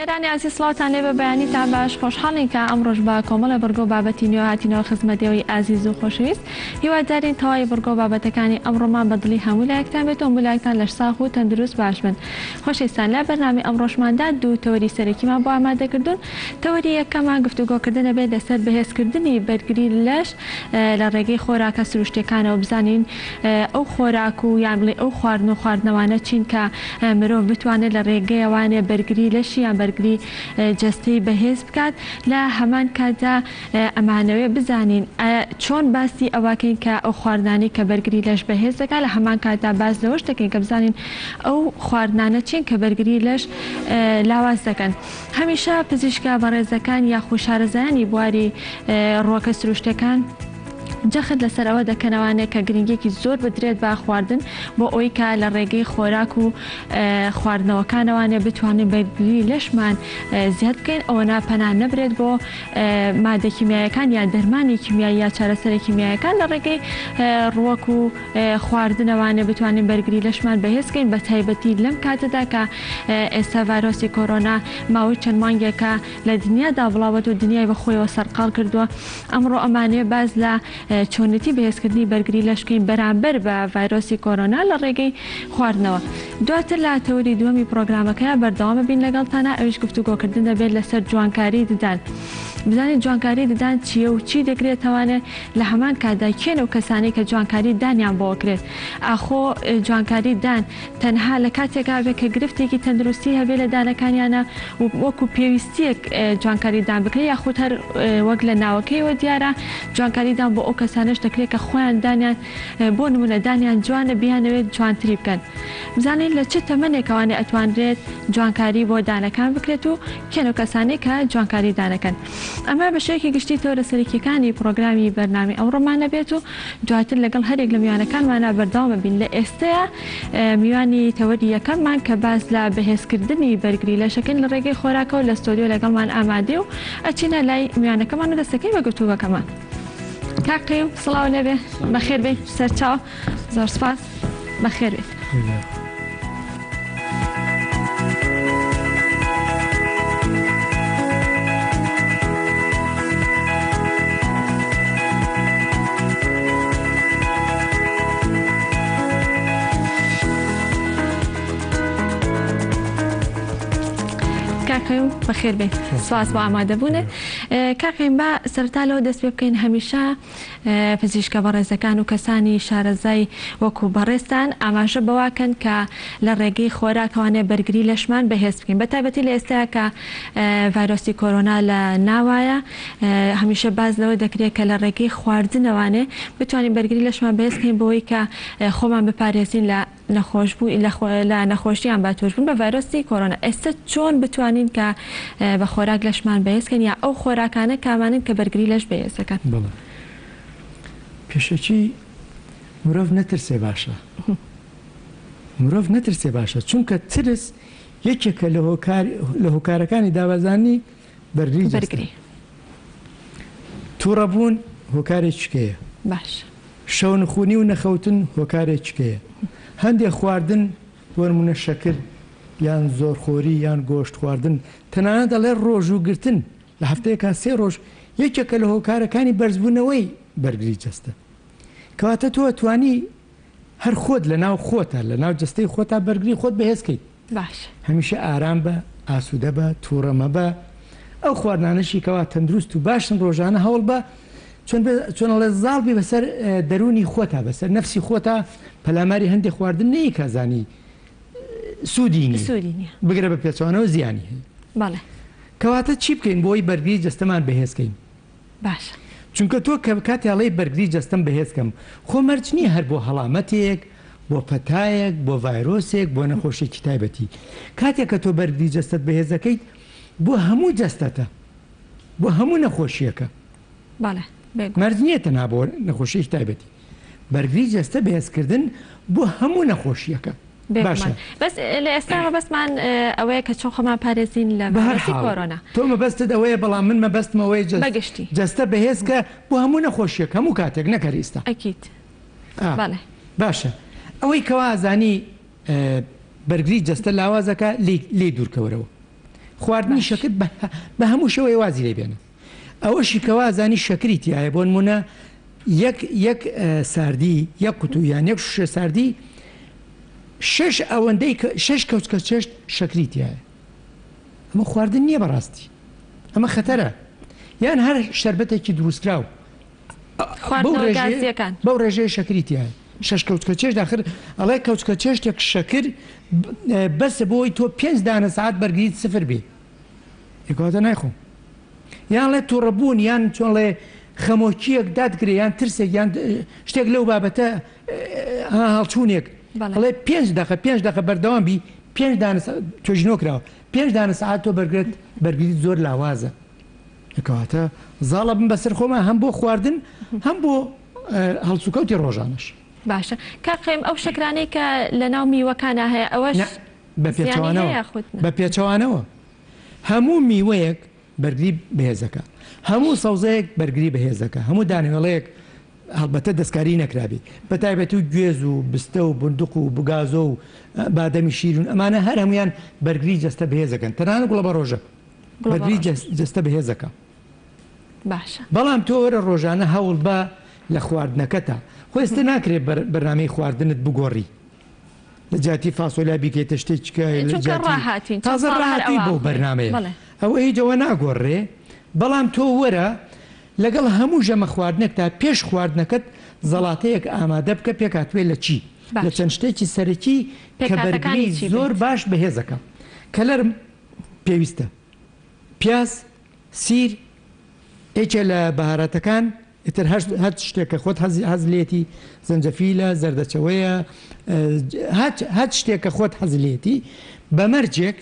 بینەرانی ئازیز سڵاوتان لێبێ بەیانیتان باش خۆشحاڵین کە ئەمڕۆش بە کۆمەڵێ بڕگە و بابەتی نوێ هاتینەوە خزمەت ئێوەی ئازیز و خۆشەویست هیوادارین تەواوی بڕگە و بابەتەکانی ئەمڕۆمان بە دڵی هەموو لایەکتان بێت و هەموو لایەکتان لەش ساغ و تەندروست باش بن خۆشەویستان لە بەرنامەی ئەمڕۆشماندا دوو تەوەری سەرەکیمان بۆ ئامادەکردوون تەوەری یەکەمان گفتوگۆکردنە بێت لەسەر بەهێزکردنی بەرگری لەش لە ڕێگەی خۆراکە سروشتیەکانەوە بزانین ئەو خۆراک و یان بڵێ ئەو خواردن و خواردنەوانە چین کە مرۆڤ بتوانێت لە ڕێگەیەوانێ بەرگری لەشی یان بەرگری جەستەی بەهێز بکات لە هەمان کاتدا ئەمانەوێ بزانین چۆن باسی ئەوەکەین کە ئەو خواردنانەی کە بەرگری لەش بەهێز دەکات لە هەمان کاتدا باس لەوەش دەکەین کە بزانین ئەو خواردنانە چین کە بەرگری لەش لاواز دەکەن. هەمیشە پزیشکە بەڕێزەکان یاخو شارەزایانی بواری ڕووەکە سروشتیەکان جەخت لەسەر ئەوە دەکەنەوانێ کە گرنگیەکی زۆر بدرێت بە خواردن بۆ ئەوەی کە لە ڕێگەی خۆراک و خواردنەوەکانەوانێ بتوانین بەرگری لەشمان زیاد بکەین ئەوەنا پەنا نەبرێت بۆ مادە کیمیایەکان یان دەرمانی کیمیایی یا چارەسەرە کیمیایەکان لە ڕێگەی ڕووەک و خواردنەوانێ بتوانین بەرگری لەشمان بەهێز بکەین بە تایبەتی لەم کاتەدا کە ئێستا ڤایرۆسی کۆرۆنا ماوەی چەند مانگێکە لە دنیادا بڵاوەت و دنیای بە خۆیەوە سەرقاڵ کردووە ئەمڕۆ ئەمانەوێ باس لە چۆنێتی بەهێزکردنی بەرگری لەش بکەین بەرامبەر بە ڤایرۆسی کۆرۆنا لە ڕێگەی خواردنەوە دواتر لە تەوەری دووەمی پڕۆگرامەکەیا بەردەوام بین لەگەڵتانا ئەویش گفتوگۆکردن دەبێت لەسەر جوانکاری ددان بزانین جوانکاری ددان چییە و چی دەگرێتەوانێ لە هەمان کاتدا کێن ئەو کەسانەی کە جوانکاری دانیان بۆ ئەکرێت؟ ئاخۆ جوانکاری دان تەنها لە کاتێکا بێت کە گرفتێکی تەندروستی هەبێت لە دانەکانیانا و وەکو پێویستیەک جوانکاری دان بکرێت یاخود هەر وەک لە ناوەکەیەوە دیارە جوانکاری دان بۆ ئەو کەسانەش دەکرێت کە خۆیان دانیان بۆ نمونە دانیان جوانە بیانەوێت جوانتری بکەن بزانین لە چ تەمەنێکەوانێ ئەتوانرێت جوانکاری بۆ دانەکان بکرێت و کێن ئەو کەسانەی کە جوانکاری دانەکەن. ئەمە بە شێوەیەکی گشتی تەوەرە سەرەکییەکانی پڕۆگرامی بەرنامەی ئەمڕۆمان ئەبێت و دواتر لەگەڵ هەریەک لە میوانەکانمانا بەردەوام ئەبین. لە ئێستەیا میوانی تەوەری یەکەممان کە باس لە بەهێزکردنی بەرگری لەشەکەین لە ڕێگەی خۆراکەوە لە ستۆدیۆ لەگەڵمان ئامادەیە و ئەچینە لای میوانەکەمان و دەست دەکەین بە گفتوگۆکەمان. کاک قەیوم سڵاو لێبێ، بەخێر بێی سەرچاو. زۆر سوپاس، بەخێر بێیت. کاک قەیوم بەخێر بێیت، سوپاس بۆ ئامادەبوونت. کاک قەیوم با سەرەتا لەوە دەست پێ بکەین هەمیشە پزیشکە بەڕێزەکان و کەسانی شارەزای وەکو بەڕێزتان ئاماژە بەوەکەن کە لە ڕێگەی خۆراکەوانێ بەرگری لەشمان بەهێز بکەین بە تایبەتی لە ئێستایا کە ڤایرۆسی کۆرۆنا لە ناوایە هەمیشە باس لەوە دەکرێت کە لە ڕێگەی خواردنەوانێ بتوانین بەرگری لەشمان بەهێز بکەین بۆی کە خۆمان بپارێزین لە نەخۆش بوو لە نەخۆشی یان بە توشبوون بە ڤایرۆسی کۆرۆنا ئێستا چۆن بتوانین کە بە خۆراک لەشمان بەهێز کەین یا ئەو خۆراکانە کامانەن کە بەرگری لەش بەهێز دەکەن؟ بەڵێ پێشەکی مرۆڤ نەترسێ باشە مرۆڤ نەترسێ باشە چونکە ترس یەکێکە لە هۆکار لە هۆکارەکانی دابەزانی بەرگری جەستە بەرگری توڕەبوون هۆکارێکیکەیە باش شەونخونی و نەخەوتن هۆکارێکیکەیە. هەندێک خواردن بۆ نموونە شەکر یان زۆرخۆری یان گۆشت خواردن تەنانەت ئەڵێ ڕۆژووگرتن لە هەفتەیەکا سێ ڕۆژ یەکێکە لە هۆکارەکانی بەرزبوونەوەی بەرگری جەستە. کەواتە تۆ ئەتوانی هەر خۆت لە ناو خۆتا لە ناو جەستەی خۆتا بەرگری خۆت بەهێز کەیت. باشە. هەمیشە ئارام بە، ئاسوودە بە، تووڕە مەبە، ئەو خواردنانەشی کەوا تەندروست و باشن ڕۆژانە هەوڵ بە چۆن بێ چۆن ئەڵێ زاڵ بی بەسەر دەروونی خۆتا بەسەر نەفسی خۆتا پەلاماری هەندێ خواردن نەیی کە زانی سوودی نییە سوودی نییە. بگرە بە پێچەوانەوە زیانی هەیە. بەڵێ. کەواتە چی بکەین بۆ ئەوەی بەرگری جەستەمان بەهێز کەین؟ باشە. چونکە تۆ کە کاتێ ئەڵێی بەرگری جەستەم بەهێز کەم خۆ مەرج نییە هەر بۆ هەڵامەتێک بۆ پەتایەک بۆ ڤایرۆسێک بۆ نەخۆشیەکی تایبەتی کاتێک کە تۆ بەرگری جەستەت بەهێز دەکەیت بۆ هەموو جەستەتە بۆ هەموو نەخۆشیەکە بەڵێ بێگومان. مەرج نییە تەنها بۆ نەخۆشیەکی تایبەتی بەرگری جەستە بەهێزکردن بۆ هەموو نەخۆشیەکە باشە. بێگومان بەس لە ئێستا مەبەستمان ئەوەیە کە چۆن خۆمان پارێزین لە بەهەر ڤایرۆسی حاڵ کۆرۆنا. تۆ مەبەستت ئەوەیە بەڵام من مەبەستم ئەوەیە بە گشتی. جەستە بەهێز کە بۆ هەموو نەخۆشیەک هەموو کاتێک نەک هەر ئیستا. ئەکید ئا بەڵێ. باشە ئەوەی کەوا ئەزانی بەرگری جەستە لاوازەکە لێی لێی دوورکەوەرەوە. خواردنی باش. شەکر بە بە هەموو شێوەیە وازی لێ بێنە. ئەوەشی کە وازانی شەکری تیایە بۆ نموونە یەک یەک ساردی یەک قوتوو یان یەک شوشە ساردی شەش ئەوەندەی شەش کەوچکە چێشت شەکری تیایە. ئەمە خواردن نییە بەڕاستی ئەمە خەتەرە یان هەر شەربەتێکی دروستکراو بەو ڕێژەیە شەکری تیایە شەش کەوچکە چێشت ئاخر ئەڵێ کەوچکە چێشتێک شەکر بەسە بۆی تۆ پێنج دانە سەعات بەرگریت سفر بێ کەواتە نایخۆم یان ڵێ تووڕەبوون یان چۆن ڵێ خەمۆکیەک دادگرێ یان ترسێک یان شتێک لەو بابەتە هەڵچوونێک ئەڵێ پێنج دەقە پێنج دەقە بەردەوام بی پێنج دانە توێژینەوە کراوە پێنج دانە سەعات تۆ بەرگرت بەرگریت زۆر لاوازە کەواتە زاڵە بن بەسەر خۆمان هەم بۆ خواردن هەم بۆ هەڵسوکەوتی ڕۆژانەش. باشە کاک قەیم ئەو شەکرانەی کە لەناو میوەکانا هەیە ئەوەش نا بە زیانی هەیە پێچەوانەوە یاخود نا؟ بە پێچەوانەوە هەموو میوەیەک بەرگری بەهێزەکە هەموو سەوزەیەک بەرگری بەهێزەکە هەموو دانەوێڵەیەک هەڵبەتە دەستکاری نەکرابێ بە تایبەتی و گوێز و بستە و بندق و بگازۆ و بادەمی شیرین ئەمانە هەر هەموویان بەرگری جەستە بەهێزەکەن تەنانەت گوڵەبەڕۆژە بەرگری جەستە بەهێزەکە. باشە. بەڵام تۆ وەرە ڕۆژانە هەوڵ بە لە خواردنەکەتا خۆ ئێستا ناکرێت بەرنامەی خواردنت بگۆڕی لە جیاتی فاسۆلیا بیکەیتە شتێکی کە لە چونکە جیاتی ڕاهاتوین چەند تازە ساڵە هەر ڕاهاتووی ئەوە بەو ئەخورێ بەرنامەیە بەڵێ. ئەوە هیچ ئەوە ناگۆڕرێ بەڵام تۆ وەرە لەگەڵ هەموو ژەمە خواردنێکتا پێش خواردنەکەت زەڵاتەیەک ئامادە بکە پێکهاتبێ لە چی؟ لە باشە. چەند شتێکی سەرەکی کە پێکهاتەکانی بەرگری چی زۆر بێت؟ باش بەهێزەکە کەلەرم پێویستە پیاز سیر یەکێ لە بەهاراتەکان ئیتر هەر هەر شتێک کە خۆت حەز حەز لێتی زەنجەفیلە زەردەچەوەیە هەچ هەچ شتێک کە خۆت حەز لێتی بە مەرجێک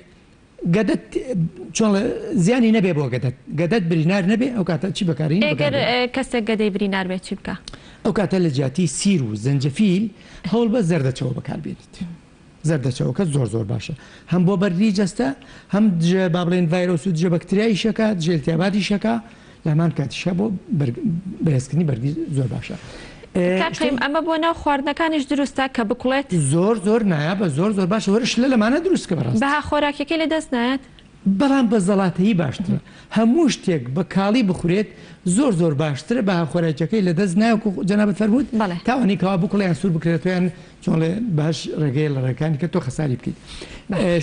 گەدەت چۆن زیانی نەبێ بۆ گەدەت گەدەت برینار نەبێ ئەو کاتە چی بەکارین ئەگەر بەکاربێنە. کەسێک گەدەی برینار بێت چی بکا؟ ئەو کاتە لە جیاتی سیر و زەنجەفیل هەوڵ بە زەردەچەوە بەکاربێنیت. زەردەچەوەکە زۆر زۆر باشە هەم بۆ بەرگری جەستە هەم دژە با بڵێین ڤایرۆس و دژە بەکتریا ئیشەکە دژە ئیلتیابات ئیشەکە لە هەمان کاتیشا بۆ بەهێزکردنی بەرگری زۆر باشە. کاک قەیم ئەمە بۆ ناو خواردنەکانیش دروستە کە بکوڵێت؟ زۆر زۆر نایابە زۆر زۆر باشە وەرە شلە لەمانە دروست کە بەڕاستی. بەها خۆراکیەکەی لە دەست نایەت؟ بەڵام بە زەڵاتەیی باشترە هەموو شتێک بە کاڵی بخورێت زۆر زۆر باشترە بەها خۆراکیەکەی لە دەست نایە وەکو جەنابت فەرمووت بەڵێ. تا ئەوەنەی کەوا بکوڵێ یان سوور بکرێتەوە یان چۆن ڵێ باش ڕێگەیە لە ڕێکانی کە تۆ خەساری بکەیت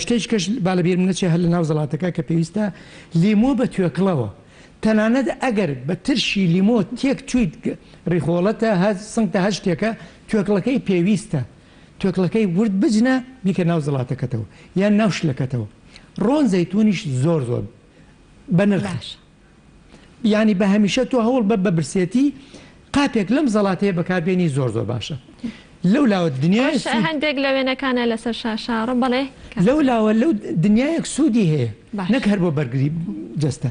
شتێکی کەش با لە بیرم نەچێ هەر لە ناو زەڵاتەکە کە پێویستە لیمۆ بە توێکڵەوە تەنانەت ئەگەر بە ترشی لیمۆ تێک چوویت ڕیخۆڵەتە هەر سنگتە هەر شتێکە توێکڵەکەی پێویستە توێکڵەکەی ورد بجنە بیکە ناو زەڵاتەکەتەوە یان ناو شلەکەتەوە ڕۆن زەیتونیش زۆر زۆر بەنرخە. باشە. یانی بە هەمیشە تۆ هەوڵ بە بە برسێتی قاپێک لەم زەڵاتەیە بەکار بێنی زۆر زۆر باشە لەو لاوە دنیایە ئەوەش سوود هەندێک لە وێنەکانە لەسەر شاشە ڕۆ بەڵێ کاک لەو لاوە لەو دنیایەک سوودی هەیە نەک باشە. هەر بۆ بەرگری جەستە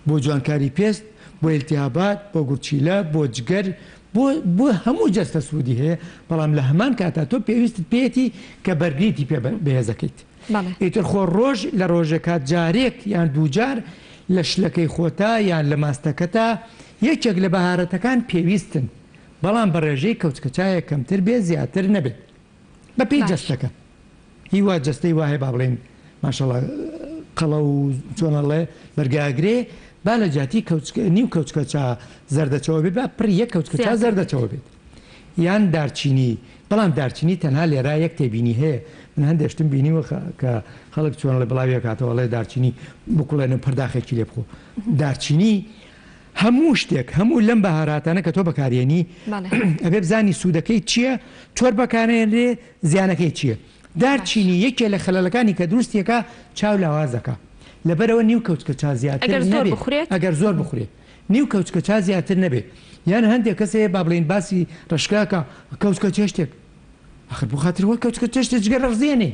بۆ جوانکاری پێست بۆ ئیلتیهابات بۆ گورچیلە بۆ جگەر بۆ بۆ هەموو جەستە سوودی هەیە بەڵام لە هەمان کاتا تۆ پێویستت پێیەتی کە بەرگریتی پێ بەهێزەکەیت. ئیتر خۆ ڕۆژ لە ڕۆژێکا جارێک یان دووجار لە شلەکەی خۆتا یان لە ماستەکەتا یەکێک لە بەهارەتەکان پێویستن بەڵام بە ڕێژەی کەوچکە چایەک کەمتر بێ زیاتر نەبێت بە پێی جەستەکە هی وا جەستەی وا هەیە با بڵێین ماشەڵا قەڵەو و چۆن ئەڵێ بەرگە ئەگرێ با لە جیاتی کەوچکە نیو کەوچکە چا زەردەچەوە بێت با پڕی یەک کەوچکە چا زەردەچەوە بێت. یان دارچینی بەڵام دارچینی تەنها لێرا یەک تێبینی هەیە من هەندێ شتم بینیوە کە خەڵک چۆن ئەڵێ بڵاوی ئەکاتەوە ئەڵێ دارچینی بکوڵێنە و پەرداخێکی لێ بخۆ دارچینی هەموو شتێک هەموو لەم بەهاراتانە کە تۆ بەکارێنی ئەبێ بزانی سوودەکەی چییە چۆر بەکارێنرێ زیانەکەی چییە دارچینی یەکێ لە خەلەلەکانی کە دروستیەکە چاو لاوازەکە لەبەرەوە نیو کەوچکە چا زیاتر نەبێ ئەگەر زۆر بخورێت نیو کەوچکە چا زیاتر نەبێ یان هەندێک کەس هەیە با بڵێین باسی ڕەشکە ئەکا کەوچکە چێشتێک ئاخر بۆ خاتری خوا کەوچکە چێشتێ جگەر ڕزێنێ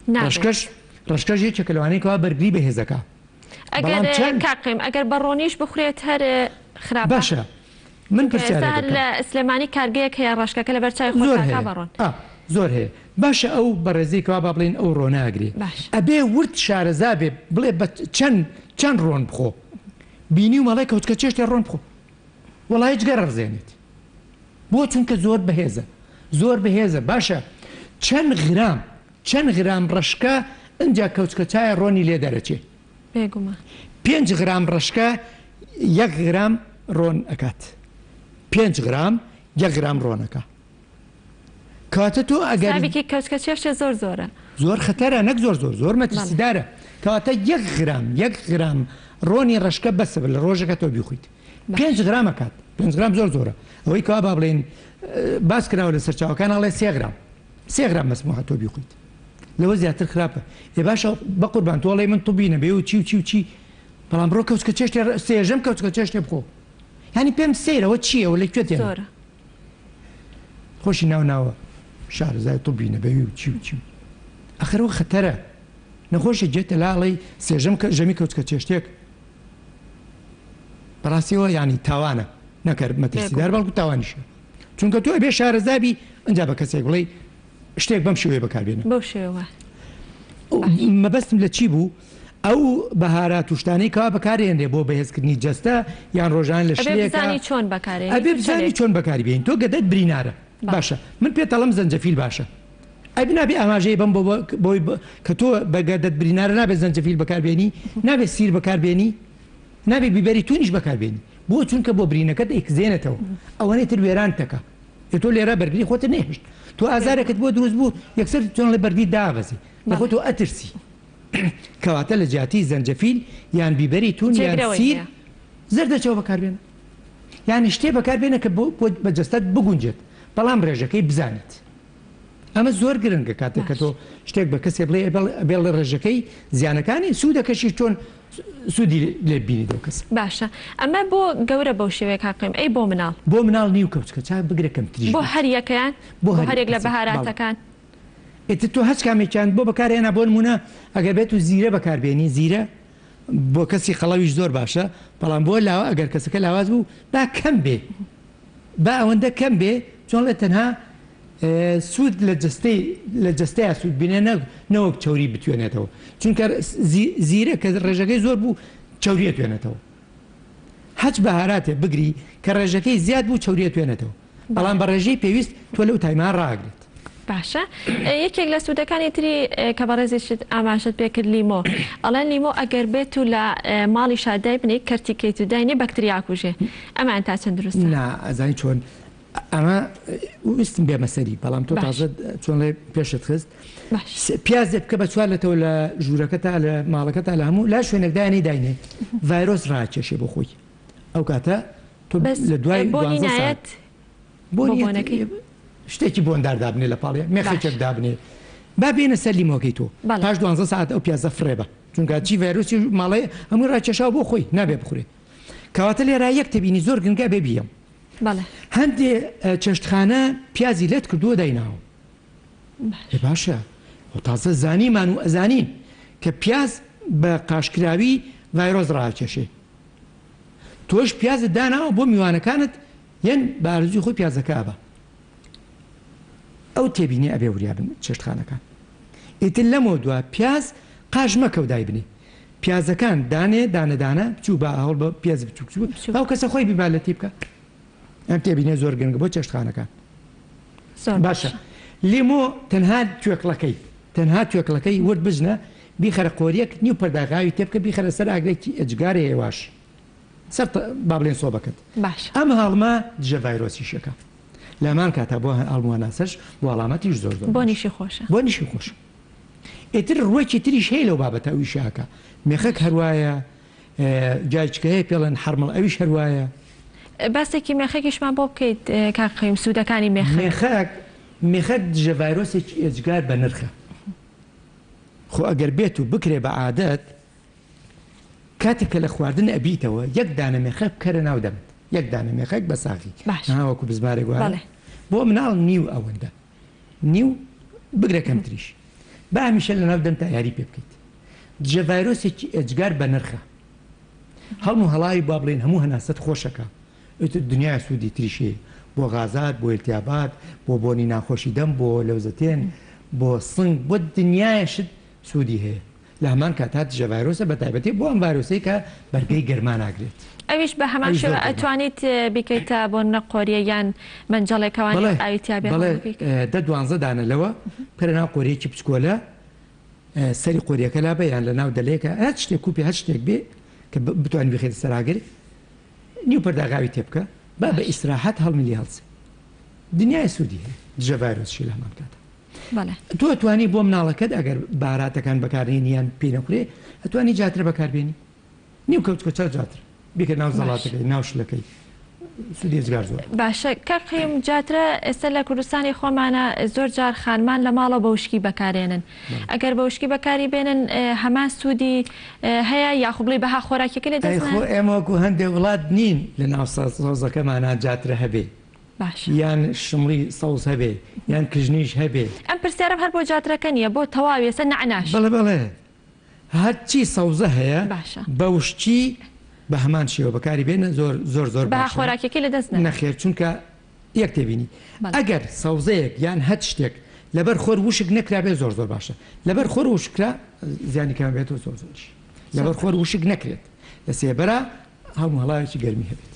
نابێت. ڕەشکەش ڕەشکەش یەکێکە لەوانەی کەوا بەرگری بەهێزەکە ئەگەر بەڵام چەند کاک قەیم ئەگەر بە ڕۆنیش بخورێت هەر خراپە؟ باشە من چونکە ئێستا پرسیارێک هەر ئەکەم لە سلێمانی کارگەیەک هەیە ڕەشکەکە لەبەر چاوی خۆت زۆر ئەکا هەیە بە ڕۆن. ئا زۆر هەیە باشە ئەو بەڕێزەی کەوا با بڵێین ئەو ڕۆناگرێ باشە. ئەبێ ورد شارەزا بێ بڵێ بە چەند چەند ڕۆن بخۆ بینیومە ئەڵێ کەوچکە چێشتێ ڕۆن بخۆ وەڵایی جگەر ڕزێنێت بۆ چونکە زۆر بەهێزە زۆر بەهێزە باشە چەند غرام چەند غرام ڕەشکە ئنجا کەوچکە چایە ڕۆنی لێ دەرەچێ. بێگومان. پێنج غرام ڕەشکە یەک غرام ڕۆن ئەکات. پێنج غرام یەک غرام ڕۆن ئەکا. کەواتە تۆ ئەگەر. حسابێکی کەوچکە چێشتێ زۆر زۆرە. زۆر خەتەرە نەک زۆر زۆر زۆر مەترسیدارە. کەواتە یەک غرام یەک غرام ڕۆنی ڕەشکە بەسە لە ڕۆژێکا تۆ بیخۆیت. پێنج غرام ئەکات. پێنج غرام زۆر زۆرە. ئەوەی کەوا با بڵێین باس کراوە لە سەرچاوەکان ئەڵێ سێ غرام. سێ غرام مەسموحە تۆ بیخۆیت. لەوە زیاتر خراپە. ئێ باشە بەقوربان تۆ ئەڵێی من طبی نەبێ و چی و چی و چی بەڵام بڕۆ کەوچکە چێشتێ سێژەم کەوچکە چێشتێ بخۆ. یانی پێم سەیرە ئەوە چییە ئەوە لە کوێ تێنە؟ زۆرە. خۆشی ناو ناوە شارەزای طبی نەبەوی و چی و چی و ئەخر ئەوە خەتەرە. نەخۆشێک دێتە لا ئەڵێی سێژەم کە ژەمی کەوچکە چێشتێک بەڕاستیەوە یانی تاوانە نەک هەر مەترسیدار بەڵکو تاوانیشە. چونکە تۆ ئەبێ شارەزا بی ئەنجا بە کەسێک بڵێی شتێک بەم شێوەیە بەکاربێنە. بەو شێوە باش. مەبەستم لە چی بوو ئەو بەهارات و شتانەی کەوا بەکارێنرێ بۆ بەهێزکردنی جەستە یان ڕۆژان لە ئەبێ شلێکا بزانی چۆن بەکارێنی ئەبێ و بزانی چەندێک. چۆن بەکاری بێنی تۆ گەدەت برینارە بەڵێ. باشە من پێت ئەڵێم زەنجەفیل باشە ئەبی نابێ ئاماژەی بەم بۆ بۆی کە تۆ بە گەدەت برینارە نابێ زەنجەفیل بەکاربێنی نابێ سیر بەکاربێنی نابێ بیبەری تونیش بەکاربێنی بۆ چونکە بۆ برینەکەت ئەیکزێنێتەوە ئەوەنەی تر وێرانت دەکا ئێ تۆ لێرە بەرگری خۆتت نەهێشت تۆ ئازارێکت بۆ دروست بوو یەکسەر چۆن ئەڵێ بەرگری دابەزی لەخۆ تۆ ئەترسی کەواتە لە جیاتی زەنجەفیل یان بیبەری تون یان جێگرەوەی سیر هەیە. زەردەچەوە بەکاربێنە یانی شتێ بەکاربێنە کە بۆ بە جەستەت بگونجێت بەڵام ڕێژەکەی بزانیت. ئەمە زۆر گرنگە کاتێک کە باش. تۆ شتێک بە کەسێ بڵێ ئەبێ ئەڵێ ڕێژەکەی زیانەکانی سوودەکەشی چۆن سوودی لێ ببینیت لەو کەسە. باشە ئەمە بۆ گەورە بەو شێوەیە کاک قەیم ئەی بۆ مناڵ؟ بۆ مناڵ نیو کەوچکە چا بگرە کەمتریش بۆ بێت. هەر یەکەیان؟ بۆ بۆ هەر هەر یەک لە کەسێک بەڵێ. بەهاراتەکان؟ ئیتر تۆ هەچ کامێکیان بۆ بەکار هێنا بۆ نموونە ئەگەر بێت و زیرە بەکار بێنی زیرە بۆ کەسی قەڵەویش زۆر باشە بەڵام بۆ لاوە ئەگەر کەسەکە لاواز بوو با کەم بێ با ئەوەندە کەم بێ چۆن ڵێ تەنها سوود لە جەستەی لە جەستەیا سوود بینێ نەک نەوەک چەوری بتوێنێتەوە چونکە زیرە کە ڕێژەکەی زۆر بوو چەوریە توێنێتەوە هەچ بەهاراتێ بگری کە ڕێژەکەی زیاد بوو چەوریە توێنێتەوە بەڵام بە ڕێژەی پێویست تۆ لەو تایمە ڕاگرێت. باشە یەکێک لە سوودەکانی تری کە بەڕێزیشت ئاماژەت پێ کرد لیمۆ ئەڵێن لیمۆ ئەگەر بێت و لە ماڵیشا دایبنێی کەرتی کەیت و داینێ بەکتریا ئەکوژێ ئەمەیان تا چەند دروستە؟ نا ئەزانی چۆن ئەمە ویستم بێمە سەری بەڵام تۆ باش. تازە چۆن ڵێ پێشت خست باش. پیازێ بکە بە چوار لەتەوە لە ژوورەکەتا لە ماڵەکەتا لە هەموو لا شوێنێک دایانی داینێ ڤایرۆس ڕاکێشێ بۆ خۆی ئەو کاتە تۆ بەس لە دوای بۆنی دوانزە سات نایەت بۆ بۆنی بۆنەکەی؟ شتێکی بۆندار دابنێ لە پاڵێ مێخێکێک باش. دابنێ با بێنە سەر لیمۆکەی تۆ بەڵێ. پاش دوانزە سەعات ئەو پیازە فڕێ بە چونکە چی ڤایرۆسی ماڵێ هەمووی ڕاکێشاوە بۆ خۆی نابێ بخورێ کەواتە لێرە یەک تێبینی زۆر گرنگە بێ بیەم بەڵێ. هەندێ چێشتخانە پیازی لەت کردووە دایناوە باش. ئێ باشە خۆ تازە زانیمان و ئەزانین کە پیاز بە قاشکراوی ڤایرۆس ڕاکێشێ تۆش پیازت داناوە بۆ میوانەکانت یەن بە ئارەزوی خۆی پیازەکە ئەبا ئەو تێبینیە ئەبێ وریا بن چێشتخانەکان ئیتر لەمەو دوا پیاز قاش مەکە و دایبنێ پیازەکان دانێ دانە دانە بچوو با هەوڵ بە پیاز بچوک بچوک بچوک. ئەو کەسە خۆی بیبا لەتی بکە ئەم تێبینیە زۆر گرنگە بۆ چێشتخانەکان زۆر باشە باشە. لیمۆ تەنها توێکڵەکەی تەنها توێکڵەکەی ورد بجنە بیخەرە قۆریەک نیو پەرداغاوی تێبکە بیخەرە سەر ئاگرێکی ئێجگار هێواش سەر با بڵێن سۆبەکەت باشە. ئەم هەڵمە دژە ڤایرۆسیشەکە لەمان کاتا بۆ هەڵمواناسەش بۆ هەڵامەتیش زۆر زۆر باشە. بۆنیشی خۆشە. بۆنیشی خۆشە. ئیتر ڕووەکی تریش هەیە لەو بابەتە ئەویشە ئەکا مێخەک هەروایە جایچکە هەیە پێڵێن حەرمڵ ئەویش هەروایە. باسێکی مێخەکیشمان بۆ بکەیت کاک قەیوم سوودەکانی مێخەک. مێخەک مێخەک دژە ڤایرۆسێکی ئێجگار بەنرخە خۆ ئەگەر بێت و بکرێ بە عادەت کاتێک کە لە خواردن ئەبیتەوە یەک دانە مێخەک بکەرە ناو دەمت یەک دانە مێخەک بە ساغی باشە. ها وەکو بزمارێک وایە بەڵێ. بۆ مناڵ نیو ئەوەندە نیو بگرە کەمتریش با هەمیشە لە ناو دەمتا یاری پێ بکەیت دژە ڤایرۆسێکی ئێجگار بەنرخە هەڵم و هەڵاوی با بڵێین هەموو هەناسەت خۆشەکە ئیتر دنیای سوودی تریش هەیە بۆ غازات بۆ ئیلتیابات بۆ بۆنی ناخۆشی دەم بۆ لەوزەتێن بۆ سنگ بۆ دنیای شت سوودی هەیە لە هەمان کاتا دژە ڤایرۆسە بە تایبەتی بۆ ئەم ڤایرۆسەی کە بەرگەی گەرما ناگرێت. ئەویش بە هەمان ئەویش شێوە زۆر گەرمە. ئەتوانیت بیکەیتە بۆ نمونە قۆریە یان مەنجەڵێکەوانی بەڵێ ئاوی تیا بێ بەڵێ هەڵبکەیت؟ دە دوانزە دانە لەوە بکەرە ناو قۆریەکی بچکۆلە. سەری قۆریەکە لابە یان لە ناو دەلێکە هەر شتێک کوپی هەر شتێک بێ کە بتوانانی بخێتە سەر ئاگر نیو پەرداغاوی تێ بکە با بە ئیسراحەت هەڵمی لێ هەڵسێ دنیای سوودی هەیە دژە ڤایرۆسشی لە هەمان کاتە بەڵێ. تۆ ئەتوانی بۆ مناڵەکەت ئەگەر باراتەکان بەکارنێنی یان پێی نەخورێ ئەتوانی جاترە بەکاربێنی نیو کەوچکە چا جاترە بیکە ناو باش. زەڵاتەکەی ناو شلەکەی سوودی ئێجگار زۆرە. باشە کاک قەیوم جاترە ئێستا لە کوردستانی خۆمانە زۆر جار خانمان لە ماڵەوە بە وشکی بەکارێنن بەڵێ. ئەگەر بە وشکی بەکاری بێنن هەمان سوودی هەیە یاخو بڵێی بەها خۆراکیەکەی لە ئەی دەست خۆ نایە؟ ئێمە وەکو هەندێ وڵات نین لە ناو سەوزەکەمانا جاترە هەبێ باشە. یان شمڵی سەوز هەبێ یان کژنیش هەبێ. ئەم پرسیارەم هەر بۆ جاترەکە نیە بۆ تەواوی ئێستا نەعناش. بەڵێ بەڵێ هەرچی سەوزە هەیە باشە. بە وشکی بە هەمان شێوە بەکاری بێنە زۆر زۆر زۆر بەها باشە. خۆراکیەکەی لە دەست نەدا. نەخێر چونکە یەک تێبینی بەڵێ. ئەگەر سەوزەیەک یان هەچ شتێک لەبەر خۆر وشک نەکرابێ زۆر زۆر باشە لەبەر خۆر وشک کرا زیانی کەم بێتەوە زۆر زۆریش زۆر لەبەر خۆر باشە. وشک نەکرێت لە سێبەرا هەڵم و هەڵاوێکی گەرمی هەبێت.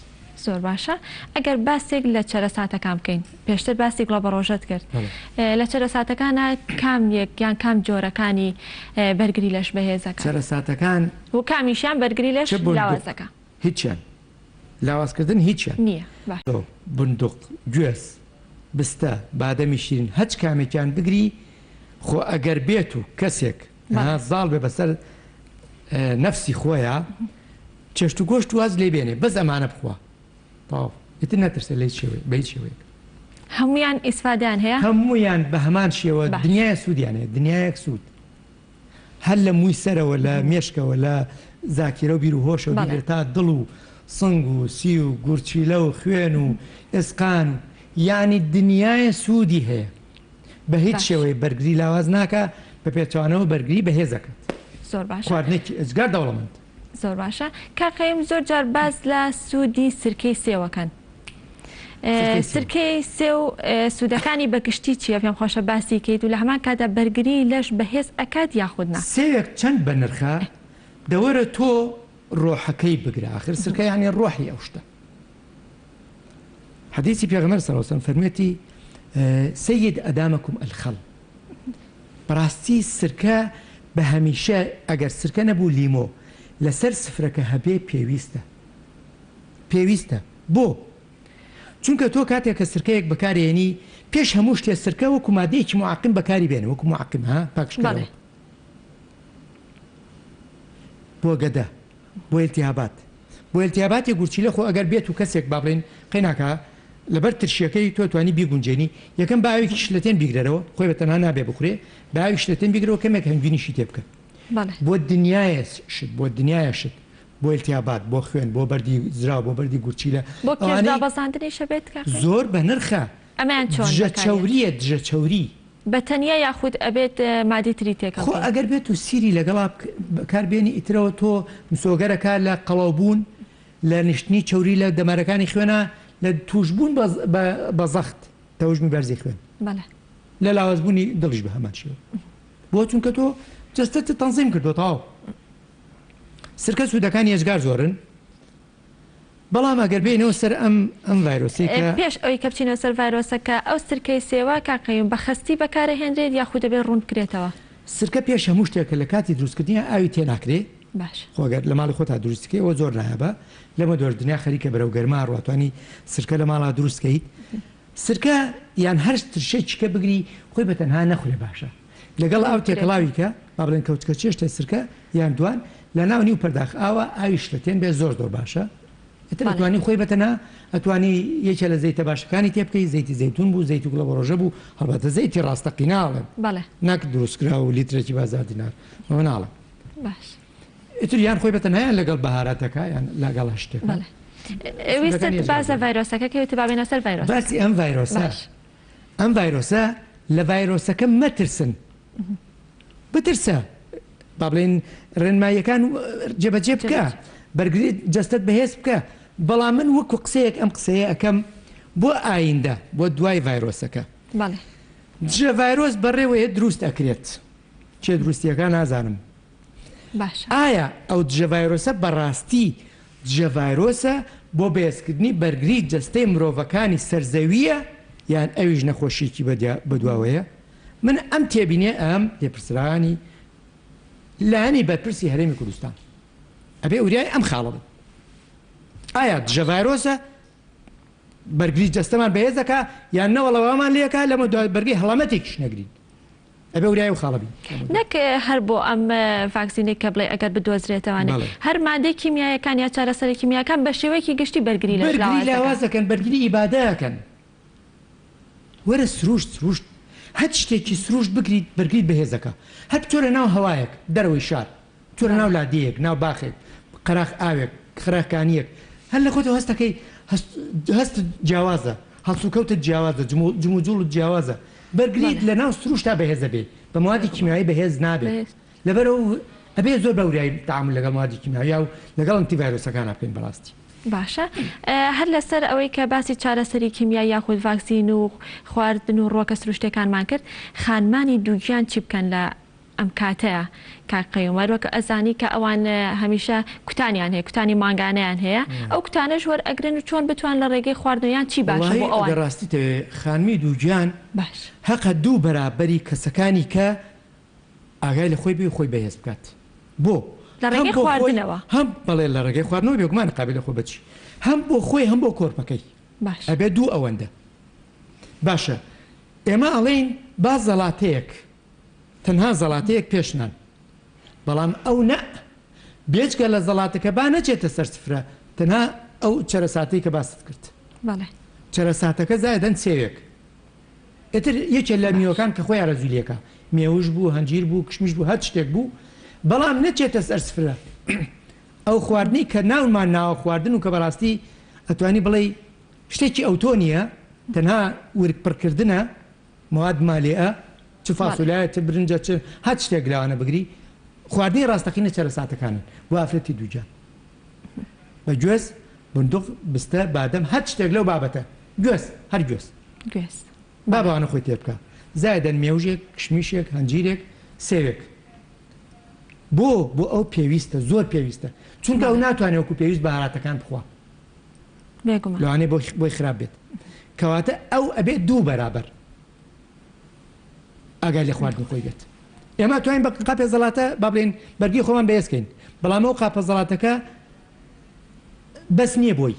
زۆر باشە ئەگەر باسێک لە چەرەساتەکان بکەین پێشتر باسی گوڵەبەڕۆژەت کرد بەڵێ. لە چەرەساتەکانا کام یەک یان کام جۆرەکانی بەرگری لەش بەهێزەکە؟ چەرەساتەکان. و کامیشیان بەرگری لەش چ بندوق لاوازەکە؟ هیچیان لاوازکردن هیچیان. نییە باشە. تۆ بندوق گوێز بستە بادەمی شیرین هەچ کامێکیان بگری خۆ ئەگەر بێت و کەسێک بەڵێ. زاڵ بێ بەسەر نەفسی خۆیا چێشت و گۆشت واز لێ بێنێ بەس ئەمانە بخوا تەواو ئیتر نەترسێ لە هیچ شێوەیەک بە هیچ شێوەیەک. هەموویان ئیسفادەیان هەیە؟ هەموویان بە هەمان شێوە باش. دنیایە سوودیان هەیە دنیایەک سوود هەر لە مووی سەرەوە لە مێشکەوە لە زاکیرە و بیر و هۆشەوە بەڵێ. بیگرە تا دڵ و سنگ و سی و گورچیلە و خوێن و ئێسقان و یانی دنیایە سوودی هەیە بە هیچ باش. شێوەیەک بەرگری لاواز ناکا بە پێچەوانەوە بەرگری بەهێز ئەکات. زۆر باشە. خواردنێکی ئێجگار دەوڵەمەند. زۆر باشە کاک قەیوم زۆر جار باس لە سوودی سرکەی سێوەکەن سرکەی سێو. سرکەی سێو سوودەکانی بە گشتی چییە پێم خۆشە باسی کەیت و لە هەمان کاتدا بەرگری لەش بەهێز ئەکات یاخود نا؟ سێوێک چەند بەنرخە دەوەرە تۆ ڕۆحەکەی بگرە ئاخر سرکە یانی ڕۆحی ئەو شتە حەدیسی پێغەمبەر صلی اللە علیه وسلم فەرموویەتی سید ادامکم الخل بەڕاستی سرکە بە هەمیشە ئەگەر سرکە نەبوو لیمۆ لەسەر سفرەکە هەبێ پێویستە پێویستە بۆ؟ چونکە تۆ کاتێک کە سرکەیەک بەکارێنی پێش هەموو شتێ سرکە وەکو مادەیەکی معقم بەکاری بێنە وەکو معقم ها پاکژکەرەوە بۆ گەدە بۆ التهابات بۆ التهاباتی گورچیلە خۆ ئەگەر بێت و کەسێک با بڵێین قەیناکا لەبەر ترشیەکەی تۆ توانی بیگونجێنی یەکەم با ئاوێکی شلەتێن بیگرەرەوە خۆی بە تەنها نابێ بخورێ با ئاوی شلەتێن بیگرەوە کەمێک هەنگوینیشی تێ بکە بەڵێ. بۆ دنیایە شت بۆ دنیایە شت بۆ التهابات بۆ خوێن بۆ بەردی زراو بۆ بەردی گورچیلە بۆ کێش ئەوانەی دابەزاندنیش ئەبێت کاکە؟ زۆر بەنرخە ئەمەیان چۆن دژە بەکاریەت؟ چەوریە دژە چەوری. بە تەنیا یاخود ئەبێت مادەی تری تێکەڵ خۆ کەین؟ ئەگەر بێت و سیری لەگەڵا بەکار بێنی ئیترەوە تۆ مسۆگەرەکە لە قەڵەو بوون لە نیشتنی چەوری لە دەمارەکانی خوێنا لە تووشبوون بە زەخت تەوژمی بەرزی خوێن بەڵێ. لە لاوازبوونی دڵیش بە هەمان شێوە بۆ چونکە تۆ جەستەت تەنزیم کردووە تەواو سرکە سوودەکانی ئێجگار زۆرن بەڵام ئەگەر بێینەوە سەر ئەم ئەم ڤایرۆسەی کە. پێش ئەوەی کە بچینەوە سەر ڤایرۆسەکە، ئەو سرکەی سێوە کاک قەیوم بە خەستی بەکارئەهێنرێت یاخود دەبێت ڕوون بکرێتەوە؟ سرکە پێش هەموو شتێک کە لە کاتی دروستکردنیا ئاوی تێناکرێ، باشە. خۆ گەر لە ماڵی خۆتا دروستی کەی ئەوە زۆر نایابە، لەمە دووەش دنیا خەریکە بەرەو گەرما ئەڕوا توانی سرکە لە ماڵا دروست کەیت، سرکە یان هەر ترشێکی کە بگری خۆی بە تەنها نەخورێ باشە لەگەڵ ڕوون ئاو بکرێتەوە. تێکەڵاوی کە با بڵێن کەوچکە چێشتێ سرکە یان دوان لە ناو نیو پەرداخ ئاوە ئاوی شلەتێن بێ زۆر زۆر باشە ئیتر بەڵێ. ئەتوانی خۆی بە تەنها ئەتوانی یەکێ لە زەیتە باشەکانی تێ بکەی زەیتی زەیتون بوو زەیتی گوڵە بەڕۆژە بوو هەڵبەتە زەیتی ڕاستەقینە ئەڵێم بەڵێ. نەک دروستکراو لیترێکی بە هەزار دینار ئەوە ناڵێم. باش. ئیتر یان خۆی بە تەنها یان لەگەڵ بەهاراتەکە یان لەگەڵ هەر شتێکە. بەڵێ. ویستت سوودەکانی ئێجگار باس لە زۆرن. ڤایرۆسەکە کەی وتت با بێینە سەر ڤایرۆسەکە. باسی ئەم ڤایرۆسە باش. ئەم ڤایرۆسە لە ڤایرۆسەکە مەترسن بترسە با بڵێین ڕێنماییەکان جێبەجێ بکە بەرگری جەستەت بەهێز بکە بەڵام من وەکو قسەیەک ئەم قسەیە ئەەکەم بۆ ئایندە بۆ دوای ڤایرۆسەکە دژە ڤایرۆس بەڕێوەیە دروست ئەکرێت چێ دروستیەکان نازانم باشە. ئایا ئەو دژە ڤایرۆسە بەڕاستی دژە ڤایرۆسە بۆ بەهێزکردنی بەرگری جەستەی مرۆڤەکانی سەر زەوییە یان ئەویش نەخۆشیەکی بەدواوەیە؟ من ئەم تێبینیە ئەم لێپرسراوانی لایەنی بەرپرسی هەرێمی کوردستان ئەبێ وریای ئەم خاڵە بن. ئایا دژە ڤایرۆسە بەرگری جەستەمان بەهێز دەکا یان نەوەڵا وامان لێکا لەمە دوای بەرگەی هەڵامەتێکیش نەگرین. ئەبێ وریای ئەو خاڵە بین. نەک هەر بۆ ئەم ڤاکسینەی کە بڵێی ئەگەر بدۆزرێتەوانێ بەڵێ. هەر مادەی کیمیایەکان یا چارەسەرە کیمیاکان بە شێوەیەکی گشتی بەرگری لەش بەرگری لاواز دەکەن. لاواز دەکەن، بەرگری ئیبادە ئەکەن. وەرە سروشت سروشت هەر شتێکی سروشت بگریت بەرگریت بەهێز دەکا. هەر بچۆرە ناو هەوایەک دەرەوەی شار، بچۆرە ناو بەڵێ. لادێیەک، ناو باخێک، قەراخ ئاوێک، قەراخ کانییەک، هەر لە خۆتەوە هەست دەکەی هەست هەستت جیاوازە، هەڵسوکەوتت جیاوازە، جموجوڵت جیاوازە. بەرگریت بەڵێ. لە ناو سروشتا بەهێز ئەبێ، بە موادی بێگومان. کیمیایی بەهێز نابێت. بەهێز. لەبەرئەو ئەبێ زۆر بە وریایی تەعامول لەگەڵ موادی کیمیاویا و لەگەڵ ئەنتی ڤایرۆسەکانا بکەین بەڕاستی. باشە هەر لەسەر ئەوەی کە باسی چارەسەری کیمیایی یاخود ڤاکسین و خواردن و ڕووەکە سروشتیەکانمان کرد، خانمانی دووگیان چی بکەن لە ئەم کاتەیا کاک قەیوم هەر وەک ئەزانی کە ئەوان هەمیشە کوتانیان هەیە کوتانی مانگانەیان هەیە ئەو کوتانەش وەرئەگرن و چۆن بتوان لە ڕێگەی خواردنەوە یان چی باشە وەڵایی بۆ ئەوان؟ ئەگەر ڕاستیتەوێ خانمی دووگیان باش. هەقە دوو بەرابەری کەسەکانی کە ئاگای لە خۆی بێ و خۆی بەهێز بکات بۆ لە هەم ڕێگەی بۆ خۆی خواردنەوە. هەم بەڵێ لە ڕێگەی خواردنەوە بێگومان قابیلە خۆ بەچی هەم بۆ خۆی هەم بۆ کۆرپەکەی باش. ئەبێ دوو ئەوەندە باشە ئێمە ئەڵێین با زەڵاتەیەک تەنها زەڵاتەیەک پێش نان بەڵام ئەو نەء بێجگە لە زەڵاتەکە با نەچێتە سەر سفرە تەنها ئەو چەرەساتەی کە باست کرد بەڵێ. چەرەساتەکە زایدەن سێوێک ئیتر یەکێ لە باش. میوەکان کە خۆی ئارەزووی لێکا مێوژ بوو هەنجیر بوو کشمیش بوو هەر شتێک بوو بەڵام نەچێتە سەر سفرە ئەو خواردنەی کە ناومان ناوە خواردن و کە بەڕاستی ئەتوانی بڵێی شتێکی ئەوتۆ نییە تەنها ورگ پڕکردنە مواد مالئە چ بەڵێ. فاسۆلیایە چ برنجە چ هەر شتێک لەوانە بگری خواردنی ڕاستەقینە چەرەساتەکانن بۆ ئافرەتی دووگیان بە گوێز بندق بستە بادەم هەر شتێک لەو بابەتە گوێز هەر گوێز گوێز با بەڵێ. بەوانە خۆی تێر بکا زایدەن مێوژێک کشمیشێک هەنجیرێک سێوێک بۆ بۆ ئەو پێویستە زۆر پێویستە چونکە ئەو بەڵێ. ناتوانێت وەکو پێویست بەهاراتەکان بخوا بێگومان. لەوانەیە بۆی خراپ بێت کەواتە ئەو ئەبێت دوو بەرابەر ئاگای لە خواردنی خۆی بێت ئێمە توانین بە قاپێ زەڵاتە با بڵێین بەرگی خۆمان بەهێزکەین بەڵام ئەو قاپە زەڵاتەکە بەس نییە بۆی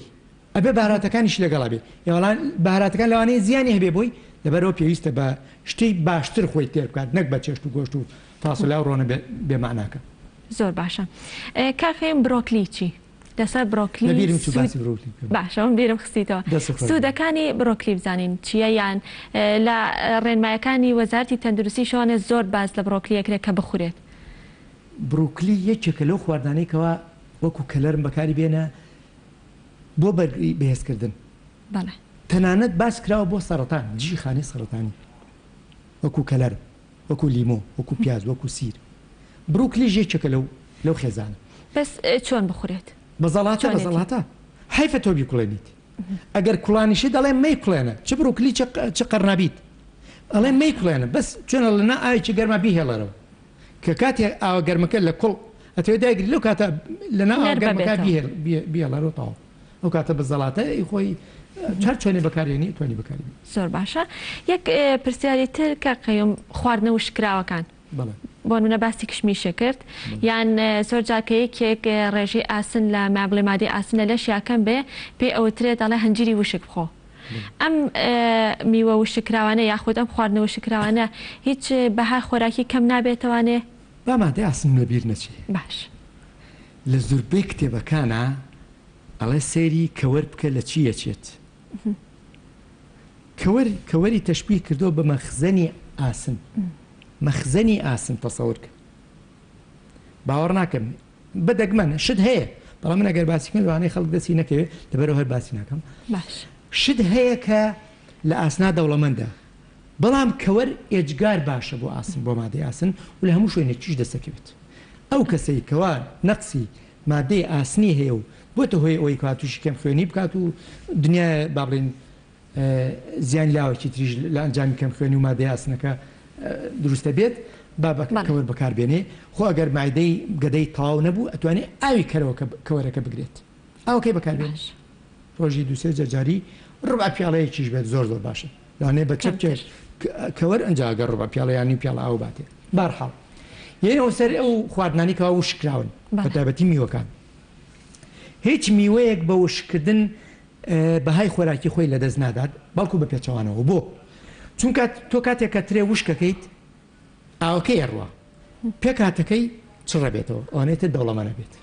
ئەبێ بەهاراتەکانیش لەگەڵا بێ یاوەڵان بەهاراتەکان لەوانەیە زیانی هەبێ بۆی لەبەرەوە پێویستە بە شتی باشتر خۆی تێر بکات نەک بە چێشت و گۆشت و فاسۆلیا و ڕۆنە بێ مەعناکە. زۆر باشە کاک قەیوم برۆکلی چی؟ لەسەر برۆکلی لەبیرم چوو سوود باسی برۆکلی بکەم. باشە من بیرم خستیتەوە دەستت خۆش بێت. سوودەکانی برۆکلی بزانین چییە یان لە ڕێنمایەکانی وەزارەتی تەندروستی شەوانێ زۆر باس لە برۆکلی ئەکرێت کە بخورێت. بڕوکلی یەکێکە لەو خواردنانەی کەوا وەکو کەلەرم بەکاری بێنە بۆ بەرگری بەهێزکردن بەڵێ. تەنانەت باس کراوە بۆ سەڕەتان دژی خانەی سەڕەتانی وەکو کەلەرم وەکو لیمۆ وەکو پیاز وەکو سیر بڕوکلیش یەکێکە لەو لەو خێزانە. بەس چۆن بخورێت؟ بە زەڵاتە بە چۆنێتی؟ زەڵاتە حەیفە تۆ بیکوڵێنیت ئەگەر کوڵانیشی دەڵێم مەیکوڵێنە چ بڕوکلی چ چ قەرنابیت ئەڵێم مەیکوڵێنە بەس چۆنە لە نا ئاوێکی گەرما بیهێڵەرەوە کە کاتێ ئاوە گەرمەکە لە کوڵ ئەتەوێ دایگری لەو کاتە لە ناو ئاوە نەرمە گەرمەکە بێتەوە. بیهێڵ بیهێڵەرەوە تەواو ئەو کاتە بە زەڵاتە ی خۆی هەر چۆنێ بەکارێنی ئەتوانی بەکاری بێنی. زۆر باشە یەک پرسیاری تر کاک قەیوم خواردنە وشککراوەکان بەڵێ. بۆ نمونە باسی کشمیشە کرد یان زۆر جار کە یەکێک ڕێژەی ئاسن لە ما بڵێ مادەی ئاسن لە لەشیا کەم بێ پێی ئەوترێت ئەڵێ هەنجیری وشک بخۆ ئەم میوە وشککراوانە یاخود ئەم خواردنە وشککراوانە هیچ بەهای خۆراکی کەم نابێتەوانێ؟ با مادەی ئاسنم لە بیر نەچێ. باش. لە زوربەی کتێبەکانا ئەڵێ سەیری کەوەر بکە لە چی ئەچێت. کەوەر کەوەری تەشبیه کردووە بە مەخزەنی ئاسن. مەخزەنی ئاسن تەسەور کە. باوەڕ ناکەم بە دەگمەن شت هەیە بەڵام من ئەگەر باسی کەم لەوانەیە خەڵک دەستی نەکەوێت لەبەرئەوە هەر باسی ناکەم. باش. شت هەیە کە لە ئاسنا دەوڵەمەندە بەڵام کەوەر ئێجگار باشە بۆ ئاسن بۆ مادەی ئاسن و لە هەموو شوێنێکیش دەستەکەوێت. ئەو کەسەی کەوا نەقسی مادەی ئاسنی هەیە و بۆتە هۆی ئەوەی کەوا تووشی کەم خوێنی بکات و دنیای با بڵێین زیانی لاوەکی تریش لە ئەنجامی کەم خوێنی و مادەی ئاسنەکە دروست دەبێت با بە کەوەر بەکار بێنێ خۆ ئەگەر مادەی گەدەی تەواو نەبوو ئەتوانێ ئاوی کەرەوەکە کەوەرەکە بگرێت ئاوەکەی بەکار بێنێ ڕۆژی دوو سێ جار جاری ڕبع پیاڵەیەکیش بێت زۆر زۆر باشە لەوانەیە بە چەپکێک کەوەر ئەنجا ئەگەر ڕبع پیاڵە یان نیو پیاڵە ئاو باتێ بارحاڵ. یەنەوە سەر ئەو خواردنانی کەوا وشکراون بە تایبەتی میوەکان. هیچ میوەیەک بە وشککردن بەهای خۆراکی خۆی لەدەست نادات، بەڵکو بە پێچەوانەوە. بۆ؟ چونکە تۆ کاتێک کە ترێ وشکەکەیت ئاوەکەی ئەڕوا پێکهاتەکەی چڕەبێتەوە ئەوانەی تر دەوڵەمەنە بێت.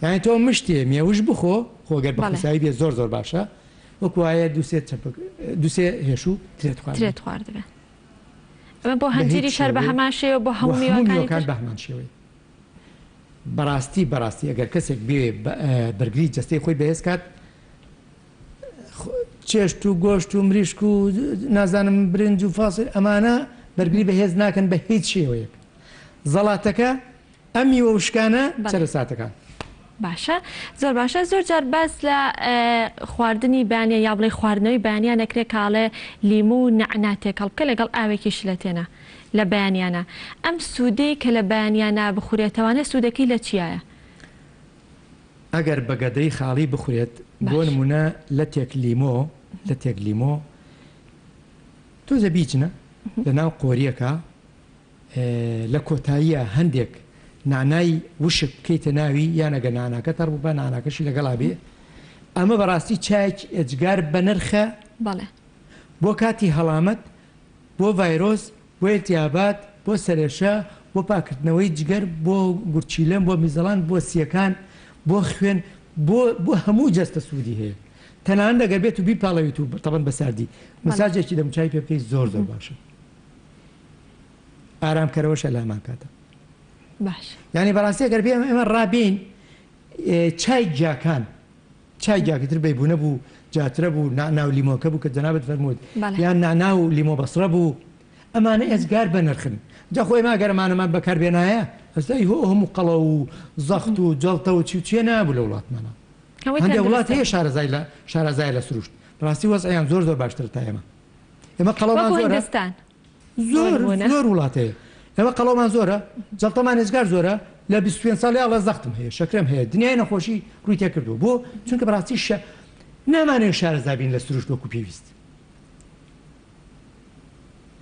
یانی تۆ مشتێ مێوژ بخۆ، خۆ گەر بە خوسایی بێت زۆر زۆر باشە، وەکو وایە دوو سێ چەپک دوو سێ هێشوو ترێت خواردبێ. ترێت خواردبێ. ئەمە بۆ هەنجیریش هەر بە هەمان شێوە بۆ هەموو میوەکانی تر؟ بە هەمان شێوەی. بەڕاستی بەڕاستی ئەگەر کەسێک بێ بەرگری جەستەی خۆی بەهێز کات چێشت و گۆشت و مریشک و نازانم برنج و فاسل ئەمانە بەرگری بەهێز ناکەن بە هیچ شێوەیەک زەڵاتەکە ئەم میوە وشکانە چەرەساتەکان. باشە زۆر باشە زۆر جار باس لە خواردنی بەیانە یا بڵێ خواردنەوەی بەیانیان ئەکرێ کاڵێ لیمو و نەعنا تێکەڵ بکە لەگەڵ ئاوێکی شلەتێنە لە بەیانیانە ئەم سوودەی کە لە بەیانیانە بخورێتەوانێ سوودەکەی لە چیایە؟ ئەگەر بە گەدەی خاڵی بخورێت بۆ نمونە لەتێک لیمۆ لەتێک لیمۆ تۆزێ بیچنە لەناو قۆریەکە لە کۆتاییا هەندێک نەعنای وشک بکەیتە ناوی یان ئەگەر نەعناکە تەڕ بوو با نەعناکەشی لەگەڵا بێ ئەمە بەڕاستی چایەکی ئێجگار بەنرخە بەڵێ. بۆ کاتی هەڵامەت بۆ ڤایرۆس بۆ ئیلتیهابات بۆ سەرێشە بۆ پاکردنەوەی جگەر بۆ گورچیلە بۆ میزەڵان بۆ سیەکان بۆ خوێن بۆ بۆ هەموو جەستە سوودی هەیە تەنانەت ئەگەر بێت و بیپاڵێویت و تەبەن بە ساردی مساجێکی دەموچاوی پێ بکەیت زۆر زۆر باشە. ئارام کەرەوەشە لە هەمان کاتە. باش. یانی بەڕاستی ئەگەر بێ ئێمە ڕابێین چای گیاکان چای گیاکە تر بەیبوونە بوو جاترە بوو نەعنا و لیمۆکە بوو کە جەنابت فەرمووت یان نەعنا و لیمۆ بەسڕە بوو ئەمانە ئێجگار بەنرخن جا خۆ ئێمە ئەگەر ئەمانەمان بەکار بێنایە ئەستا هۆ هەموو قەڵەو و زەخت و جەڵتە و چی و چیە نابوو لە وڵاتمانە هەندێک وڵات هەیە شارەزای لە شارەزای لە سروشت بەڕاستی وەزعیان زۆر زۆر باشترە تا ئێمە ئێمە قەڵەومان وەکو زۆرە هندستان زۆر نمونە. زۆر وڵات هەیە ئێمە قەڵەومان زۆرە جەڵتەمان ئێجگار زۆرە لە 25 ساڵی ئەڵێ زەختم هەیە شەکرەم هەیە دنیای نەخۆشی ڕووی تێکردووە بۆ چونکە بەڕاستی شە نامانەوێت شارەزا بین لە سروشت وەکو پێویست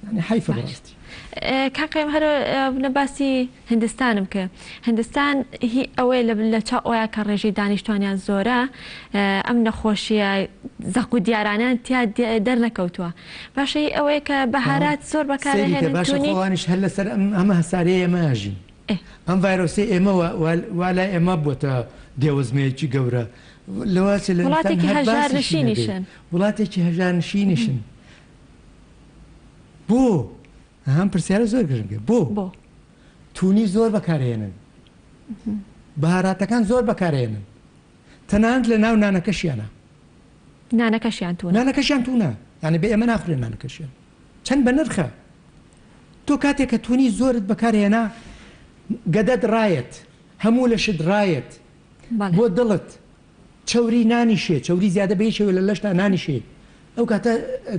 یانی حەیفە بەڕاستی. کاک قەیوم هەر نە باسی هندستانم کرد هندستان هی ئەوەیە لە چاو ئەوەیا کە ڕێژەی دانیشتوانیان زۆرە ئەم نەخۆشیە زەق و دیارانەیان تیا دەرنەکەوتووە باشە هی ئەوەیە کە بەهارات زۆر سەیری کە بەکارئەهێنن باشە خۆ تونی ئەوانیش هەر لەسەر ئەم ئەمە هەسارەی ئێمە ئەژین ئەم ڤایرۆسەی ئێمە وا لای ئێمە بۆتە دێوەزمەیەکی گەورە لەوە چ لە هندستان وڵاتێکی هەر هەژار باسیشی نەبێ نشینیشن. وڵاتێکی هەژار نشینیشن بۆ؟ ئەم پرسیارە زۆر گرنگە بۆ؟ بۆ؟ تونی زۆر بەکارهێنن بەهاراتەکان زۆر بەکارهێنن تەنانەت لە ناو نانەکەشیانە نانەکەشیان تونە نانەکەشیان تونە یعنی بە ئێمە ناخورێن نانەکەشیان چەند بە نرخە تۆ کاتێک کە تونی زۆرت بەکارهێنا گەدەت ڕایەت هەموو لەشت ڕایەت بۆ دڵت چەوری نانیشێ، چەوری زیادە بە هیچ شێوەیەک لە لەشتا نانیشێ، ئەو کاتە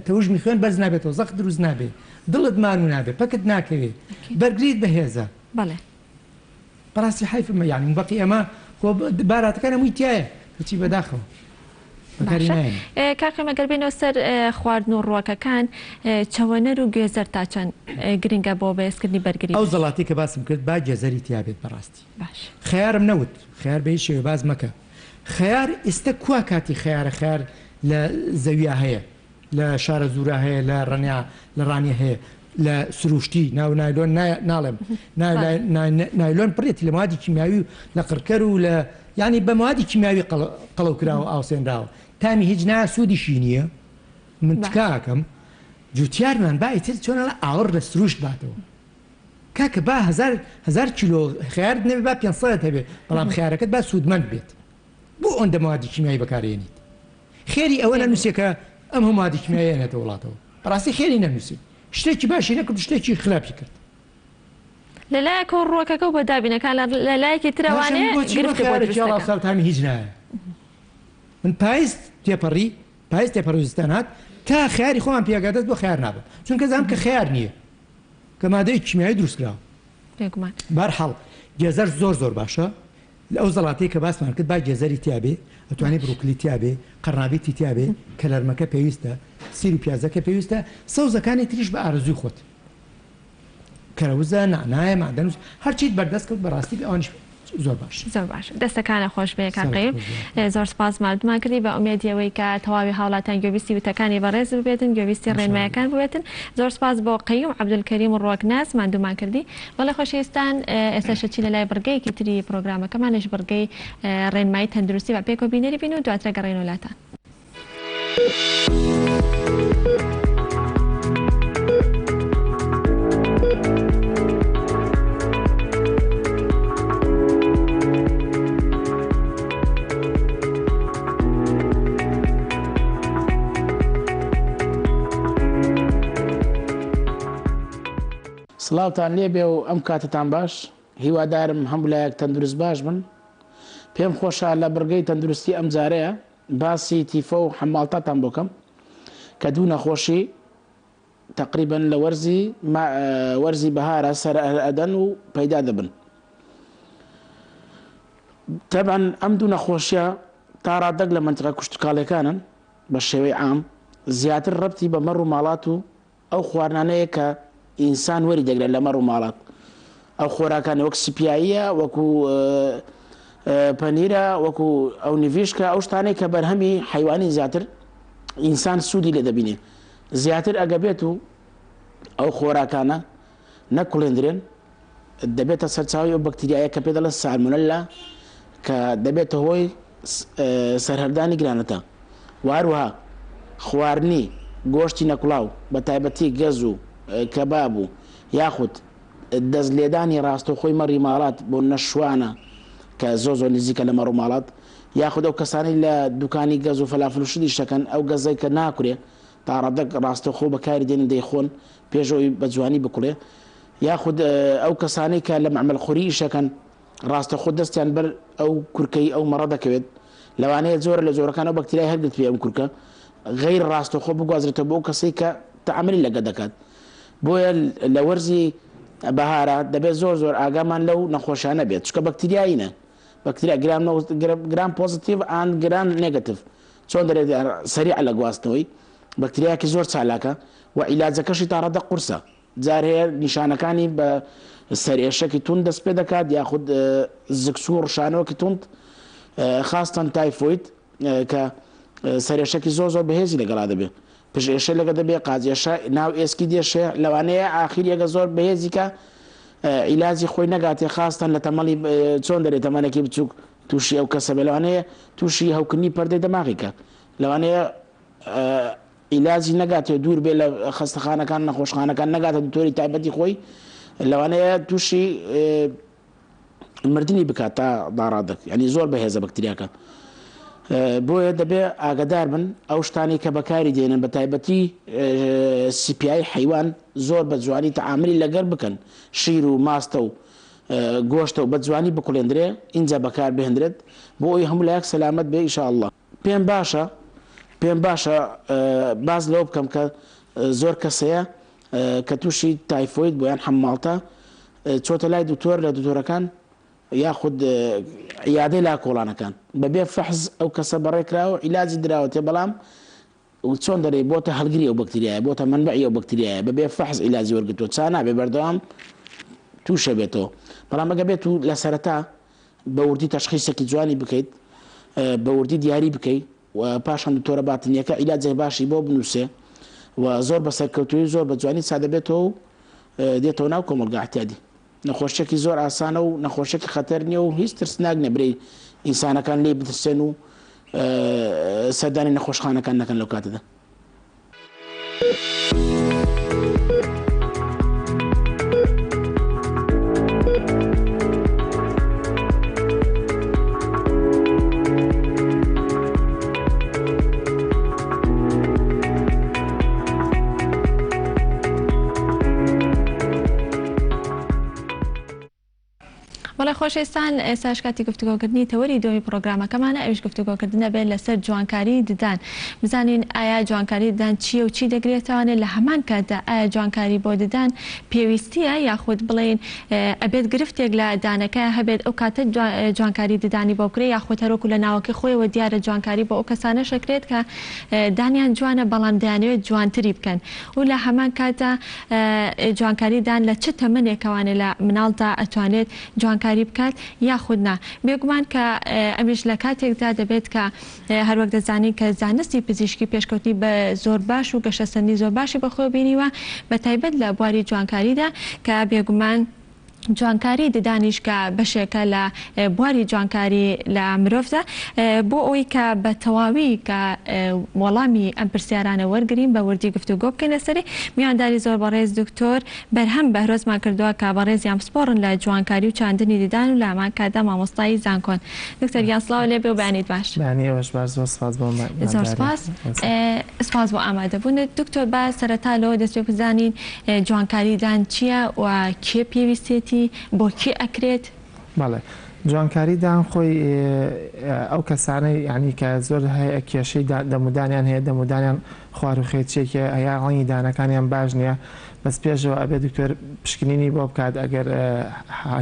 تەوژمی خوێن بەرز نابێتەوە، زەخت دروست نابێ، دڵت مانوو نابێ، پەکت ناکەوێ، بەرگریت بەهێزە. بەڵێ. بەڕاستی حەیف یانی بەقی ئەمە خۆ باراتەکان هەمووی تیایە کەچی بەداخەوە بەکاری باشە نایەنین. کاک قەیم ئەگەر بێینەوە سەر خواردن و ڕووەکەکان چەوەنەر و گوێزەر تا چەند گرنگە بۆ بەهێزکردنی بەرگری ئەو لەش؟ زەڵاتەی کە باسم کرد با گێزەری تیابێت بەڕاستی. باش. خەیارم نەوت خەیار بە هیچ شێوەیە باس مەکە خەیار ئیستە کوا کاتی خەیارە خەیار لە زەویا هەیە لە شارەزوورا هەیە لە ڕەنیا لە ڕانیە هەیە لە سروشتی ناو نایلۆن ناڵێم نایلۆن پڕێتی لە موادی کیمیاوی و لە قڕکەر و لە یانی بە موادی کیمیاوی قەڵەو کراوە ئاوسێنراوە تامی هیچ نا سوودیشی نییە من تکاکەم جوتیارمان با ئیتر چۆن ئاوڕ لە سروشت باتەوە کاکە با هەزار کیلۆ خەیارت نەبێ با پێنج سەدت هەبێ بەڵام خەیارەکەت با سوودمەند بێت بۆ ئەوەندە مەوادی کیمیایی بەکارێنیت خێری ئەوە نەنووسێ کە ئەم هەموو مادی کیمیایی ئەنێتە وڵاتەوە بەڕاستی خێری نەنووسی شتێکی باشی نەکرد شتێکی خراپی کرد. لە لایەکەوە ڕووەکەکە و بە دابینەکان لە لایەکی ترەوانێ گرفتی بۆ دروست دەکەن. تامی هیچ نایە من پایز تێپەڕی پایز تێپەڕی زستان هات تا خەیاری خۆمان پێگا دەست بۆ خەیار نابەم چونکە زانم کە خەیار نییە کە مادەیەکی کیمیایی دروست کراوە. بێگومان. بەهەرحاڵ گێزەر زۆر زۆر باشە لە ئەو زەڵاتەی کە باسمان کرد با گێزەری تیا بێ ئەتوانی بروکلی تیا بێ قەرنابیتی تیا بێ کەلەرمەکە پێویستە سیر و پیازەکە پێویستە سەوزەکانی تریش بە ئارەزووی خۆت. کەرەوزە، نەعنایە، مەعدەنوس، هەرچیت بەردەست کەوت بەڕاستی ئەوانیش زۆر باشن. زۆر باش دەستەکانت خۆش بێ کاک سەرت قەیوم خۆش بێ. زۆر سپاس ماندومان کردی بە ئومێدی ئەوەی کە تەواوی هاوڵاتیان گوێبیستی وتەکانی بەڕێز ببێتن گوێبیستی ان شاء ڕێنمایەکان اللە. ببێتن زۆر سپاس بۆ قەیوم عەبدولکەریم ڕوەکناس ماندومان کردی بەڵێ خۆشەویستان ئێستاش ئەچینە لای بڕگەیەکی تری پڕۆگرامەکەمان ئەویش بڕگەی ڕێنمایی تەندروستی با پێکەوە بینەری بین و دواتر ئەگەڕێینەوە لاتان. سڵاوتان لێبێ و ئەم کاتەتان باش هیوادارم هەموو لایەک تەندروست باش بن پێم خۆشە لە بڕگەی تەندروستی ئەم جارەیە باسی تیفۆ و حەماڵتاتان بۆ کەم کە دوو نەخۆشی تەقریبەن لە وەرزی وەرزی بەهارە سەر ئەدەن و پەیدا دەبن. تەبعەن ئەم دوو نەخۆشیە تا ڕادەک لە مەنتیقە کشتوکاڵیەکانن بە شێوەی عام زیاتر ڕەبتی بە مەڕ و ماڵات و ئەو خواردنانەیە کە ئینسان وەری دەگرێت لە مەڕ و ماڵات ئەو خۆراکانە وەک سپیاییە وەکو پەنیرە وەکو ئەو نڤیشکە ئەو شتانەی کە بەرهەمی حیوانی زیاتر ئینسان سوودی لێ دەبینێ زیاتر ئەگە بێت و ئەو خۆراکانە نەکوڵێندرێن دەبێتە سەرچاوەی ئەو بەکتریایە کە پێ دەڵێن سالمۆنەلا کە دەبێتە هۆی سەرهەڵدانی گرانەتا و هەروەها خواردنی گۆشتی نەکوڵاو بە تایبەتی گەز و کەباب و یاخود دەست لێدانی ڕاستەوخۆی مەڕی ماڵات بۆ نە شوانە کە زۆر زۆر نزیکە لە مەڕ و ماڵات یاخود ئەو کەسانەی لە دوکانی گەز و فەلافل و شت ئیش دەکەن ئەو گەزەی کە ناکورێ تا ڕادەک ڕاستەوخۆ بەکاری دێنن دەیخۆن پێش ئەوەی بە جوانی بکوڵێ یاخود ئەو کەسانەی کە لە مەعمەل خوری ئیشەکەن ڕاستەخۆ دەستیان بەر ئەو کورکەی ئەو مەڕە دەکەوێت لەوانەیە جۆرە لە جۆرەکان ئەو بەکتریای هەرگرتبێ ئەم کورکە غەیر ڕاستەخۆ بگوازرێتەوە بۆ ئەو کەسەی کە تەعاملی لەگە دەکات بۆیە لە وەرزی بەهارە دەبێت زۆر زۆر ئاگامان لەو نەخۆشیانە بێت چونکە بەکتریایینە بەکتریا gram gram positive and gram negative چۆن دەرێت سەریع لە گواستنەوەی بەکتریاکی زۆر چالاکە و عیلاجەکەشی تا ڕادە قورسە جار هەیە نیشانەکانی بە سەرئێشەکی توند دەست پێ دەکات یاخود زگچوو و ڕشانەوەکی توند خاستەن تایفۆید کە سەرئێشەکی زۆر زۆر بەهێزی لەگەڵا دەبێت پشت ئێشە لەگە دەبێ قاچ ئێشە ناو ئێسکی دێشێ لەوانەیە ئاخیر یەگە زۆر بەهێزی کە عیلاجی خۆی نەگاتێ خاستەن لە تەمەڵی چۆن دەرێ تەمەنێکی بچووک تووشی ئەو کەسە بێ لەوانەیە تووشی هەوکردنی پەردەی دەماغی کە لەوانەیە عیلاجی نەگاتێ و دوور بێ لە خەستەخانەکان نەخۆشخانەکان نەگاتە دکتۆری تایبەتی خۆی لەوانەیە تووشی مردنی بکات تا داڕادەک ینی زۆر بەهێزە بەکتریاکە بۆیە دەبێ ئاگدار بن ئەو شتانی کە بەکاری دێنن بە تایبەتی سیپیایی حیوان زۆر بە جوانی تەعاملی لەگەر بکەن شیر و ماستە و گۆشتە و بە جوانی بکوڵێندرێ ئینجا بەکار بهێندرێت بۆ ئەوی هەموو لایەک سەلامەت بێ ئیشاءاللە. پێم باشە پێم باشە باس لەوە بکەم کە زۆر کەس هەیە کە تووشی تایفۆید بوو یان حەمماڵتە چۆتە لای دکتۆر لە دکتۆرەکان یاخود عیادەی لا کۆڵانەکان بەبێ فەحز ئەو کەسە بەڕێکراوە عیلاجی دراوەتێ بەڵام چۆن دەرێ بۆتە هەڵگری ئەو بەکتریایە بۆتە مەنبەعی ئەو بەکتریایە بەبێ فەحز عیلاجی وەرگتووە چا نابێ بەردەوام تووشە بێتەوە بەڵام ئەگە بێت و لە سەرەتا بە وردی تەشخیسێکی جوانی بکەیت بە وردی دیاری بکەی و پاشان دکتۆرە باتنیەکە عیلاجێک باشی بۆ بنووسێ و زۆر بە سەرکەوتووی زۆر بە جوانی چادەبێتەوە و دێتەوە ناو کۆمەڵگا اعتیادی نەخۆشیەکی زۆر ئاسانە و نەخۆشیەکی خەتەر نییە و هیچ ترسناک نیە برێی ئینسانەکان لێی بترسێن و سەردانی نەخۆشخانەکان نەکەن لەو کاتەدا. بەڵێ خۆشەویستان ئێستاش کاتی گفتوگۆکردنی تەوەری دووەمی پڕۆگرامەکەمانە ئەویش گفتوگۆکردنە بێت لەسەر جوانکاری ددان بزانین ئایا جوانکاری ددان چییە و چی دەگرێتەوانێ لە هەمان کاتدا ئایا جوانکاری بۆ ددان پێویستیە یاخود بڵێین ئەبێت گرفتێک لە دانەکە هەبێت ئەو کاتە جوانکاری ددانی بۆ بکرێت یاخود هەروەکو لە ناوەکەی خۆیەوە دیارە جوانکاری بۆ ئەو کەسانەش ئەکرێت کە دانیان جوانە بەڵام دەیانەوێت جوانتری بکەن و لە هەمان کاتدا جوانکاری دان لە چ تەمەنێکەوانێ لە مناڵدا ئەتوانێت جوانکاری بکات یاخود نا؟ بێگومان کە ئەمیش لە کاتێکدا دەبێت کە هەروەک دەزانین کە زانستی پزیشکی پێشکەوتنی بە زۆر باش و گەشەسەندنی زۆر باشی بەخۆیەوە بینیوە بە تایبەت لە بواری جوانکاریدا کە بێگومان جوانکاری ددانیش کە بەشێکە لە بواری جوانکاری لە مرۆڤدا بۆ ئەوەی کە بە تەواوی کە وەڵامی ئەم پرسیارانە وەرگرین بە وردی گفتوگۆ بکەین لەسەری میوانداری زۆر بەڕێز دکتۆر بەرهەم بەهرۆزمان کردووە کە بەڕێزیان پسپۆڕن لە جوانکاری و چاندنی ددان و لە هەمان کاتدا مامۆستای زانکۆن. دکتۆر گیان سڵاو لێ بێ و بەیانیت باش. بەیانی ئێوەش باش زۆر سپاس بۆ زۆر سپاس سپاس بۆ ئامادەبوونت دکتۆر با سەرەتا لەوە دەست پێ بزانین جوانکاری دان چییە و کێ پێویستێتی بۆ کێ ئەکرێت؟ بەڵێ جوانکاری دان خۆی ئەو کەسانەی یانی کە زۆر هەیە کێشەی دەمودانیان هەیە دەمودانیان خواروخێچیەکی هەیە ڕەنگی دانەکانیان باش نییە بەس پێشەوە ئەبێ دکتۆر پشکنینی بۆ بکات ئەگەر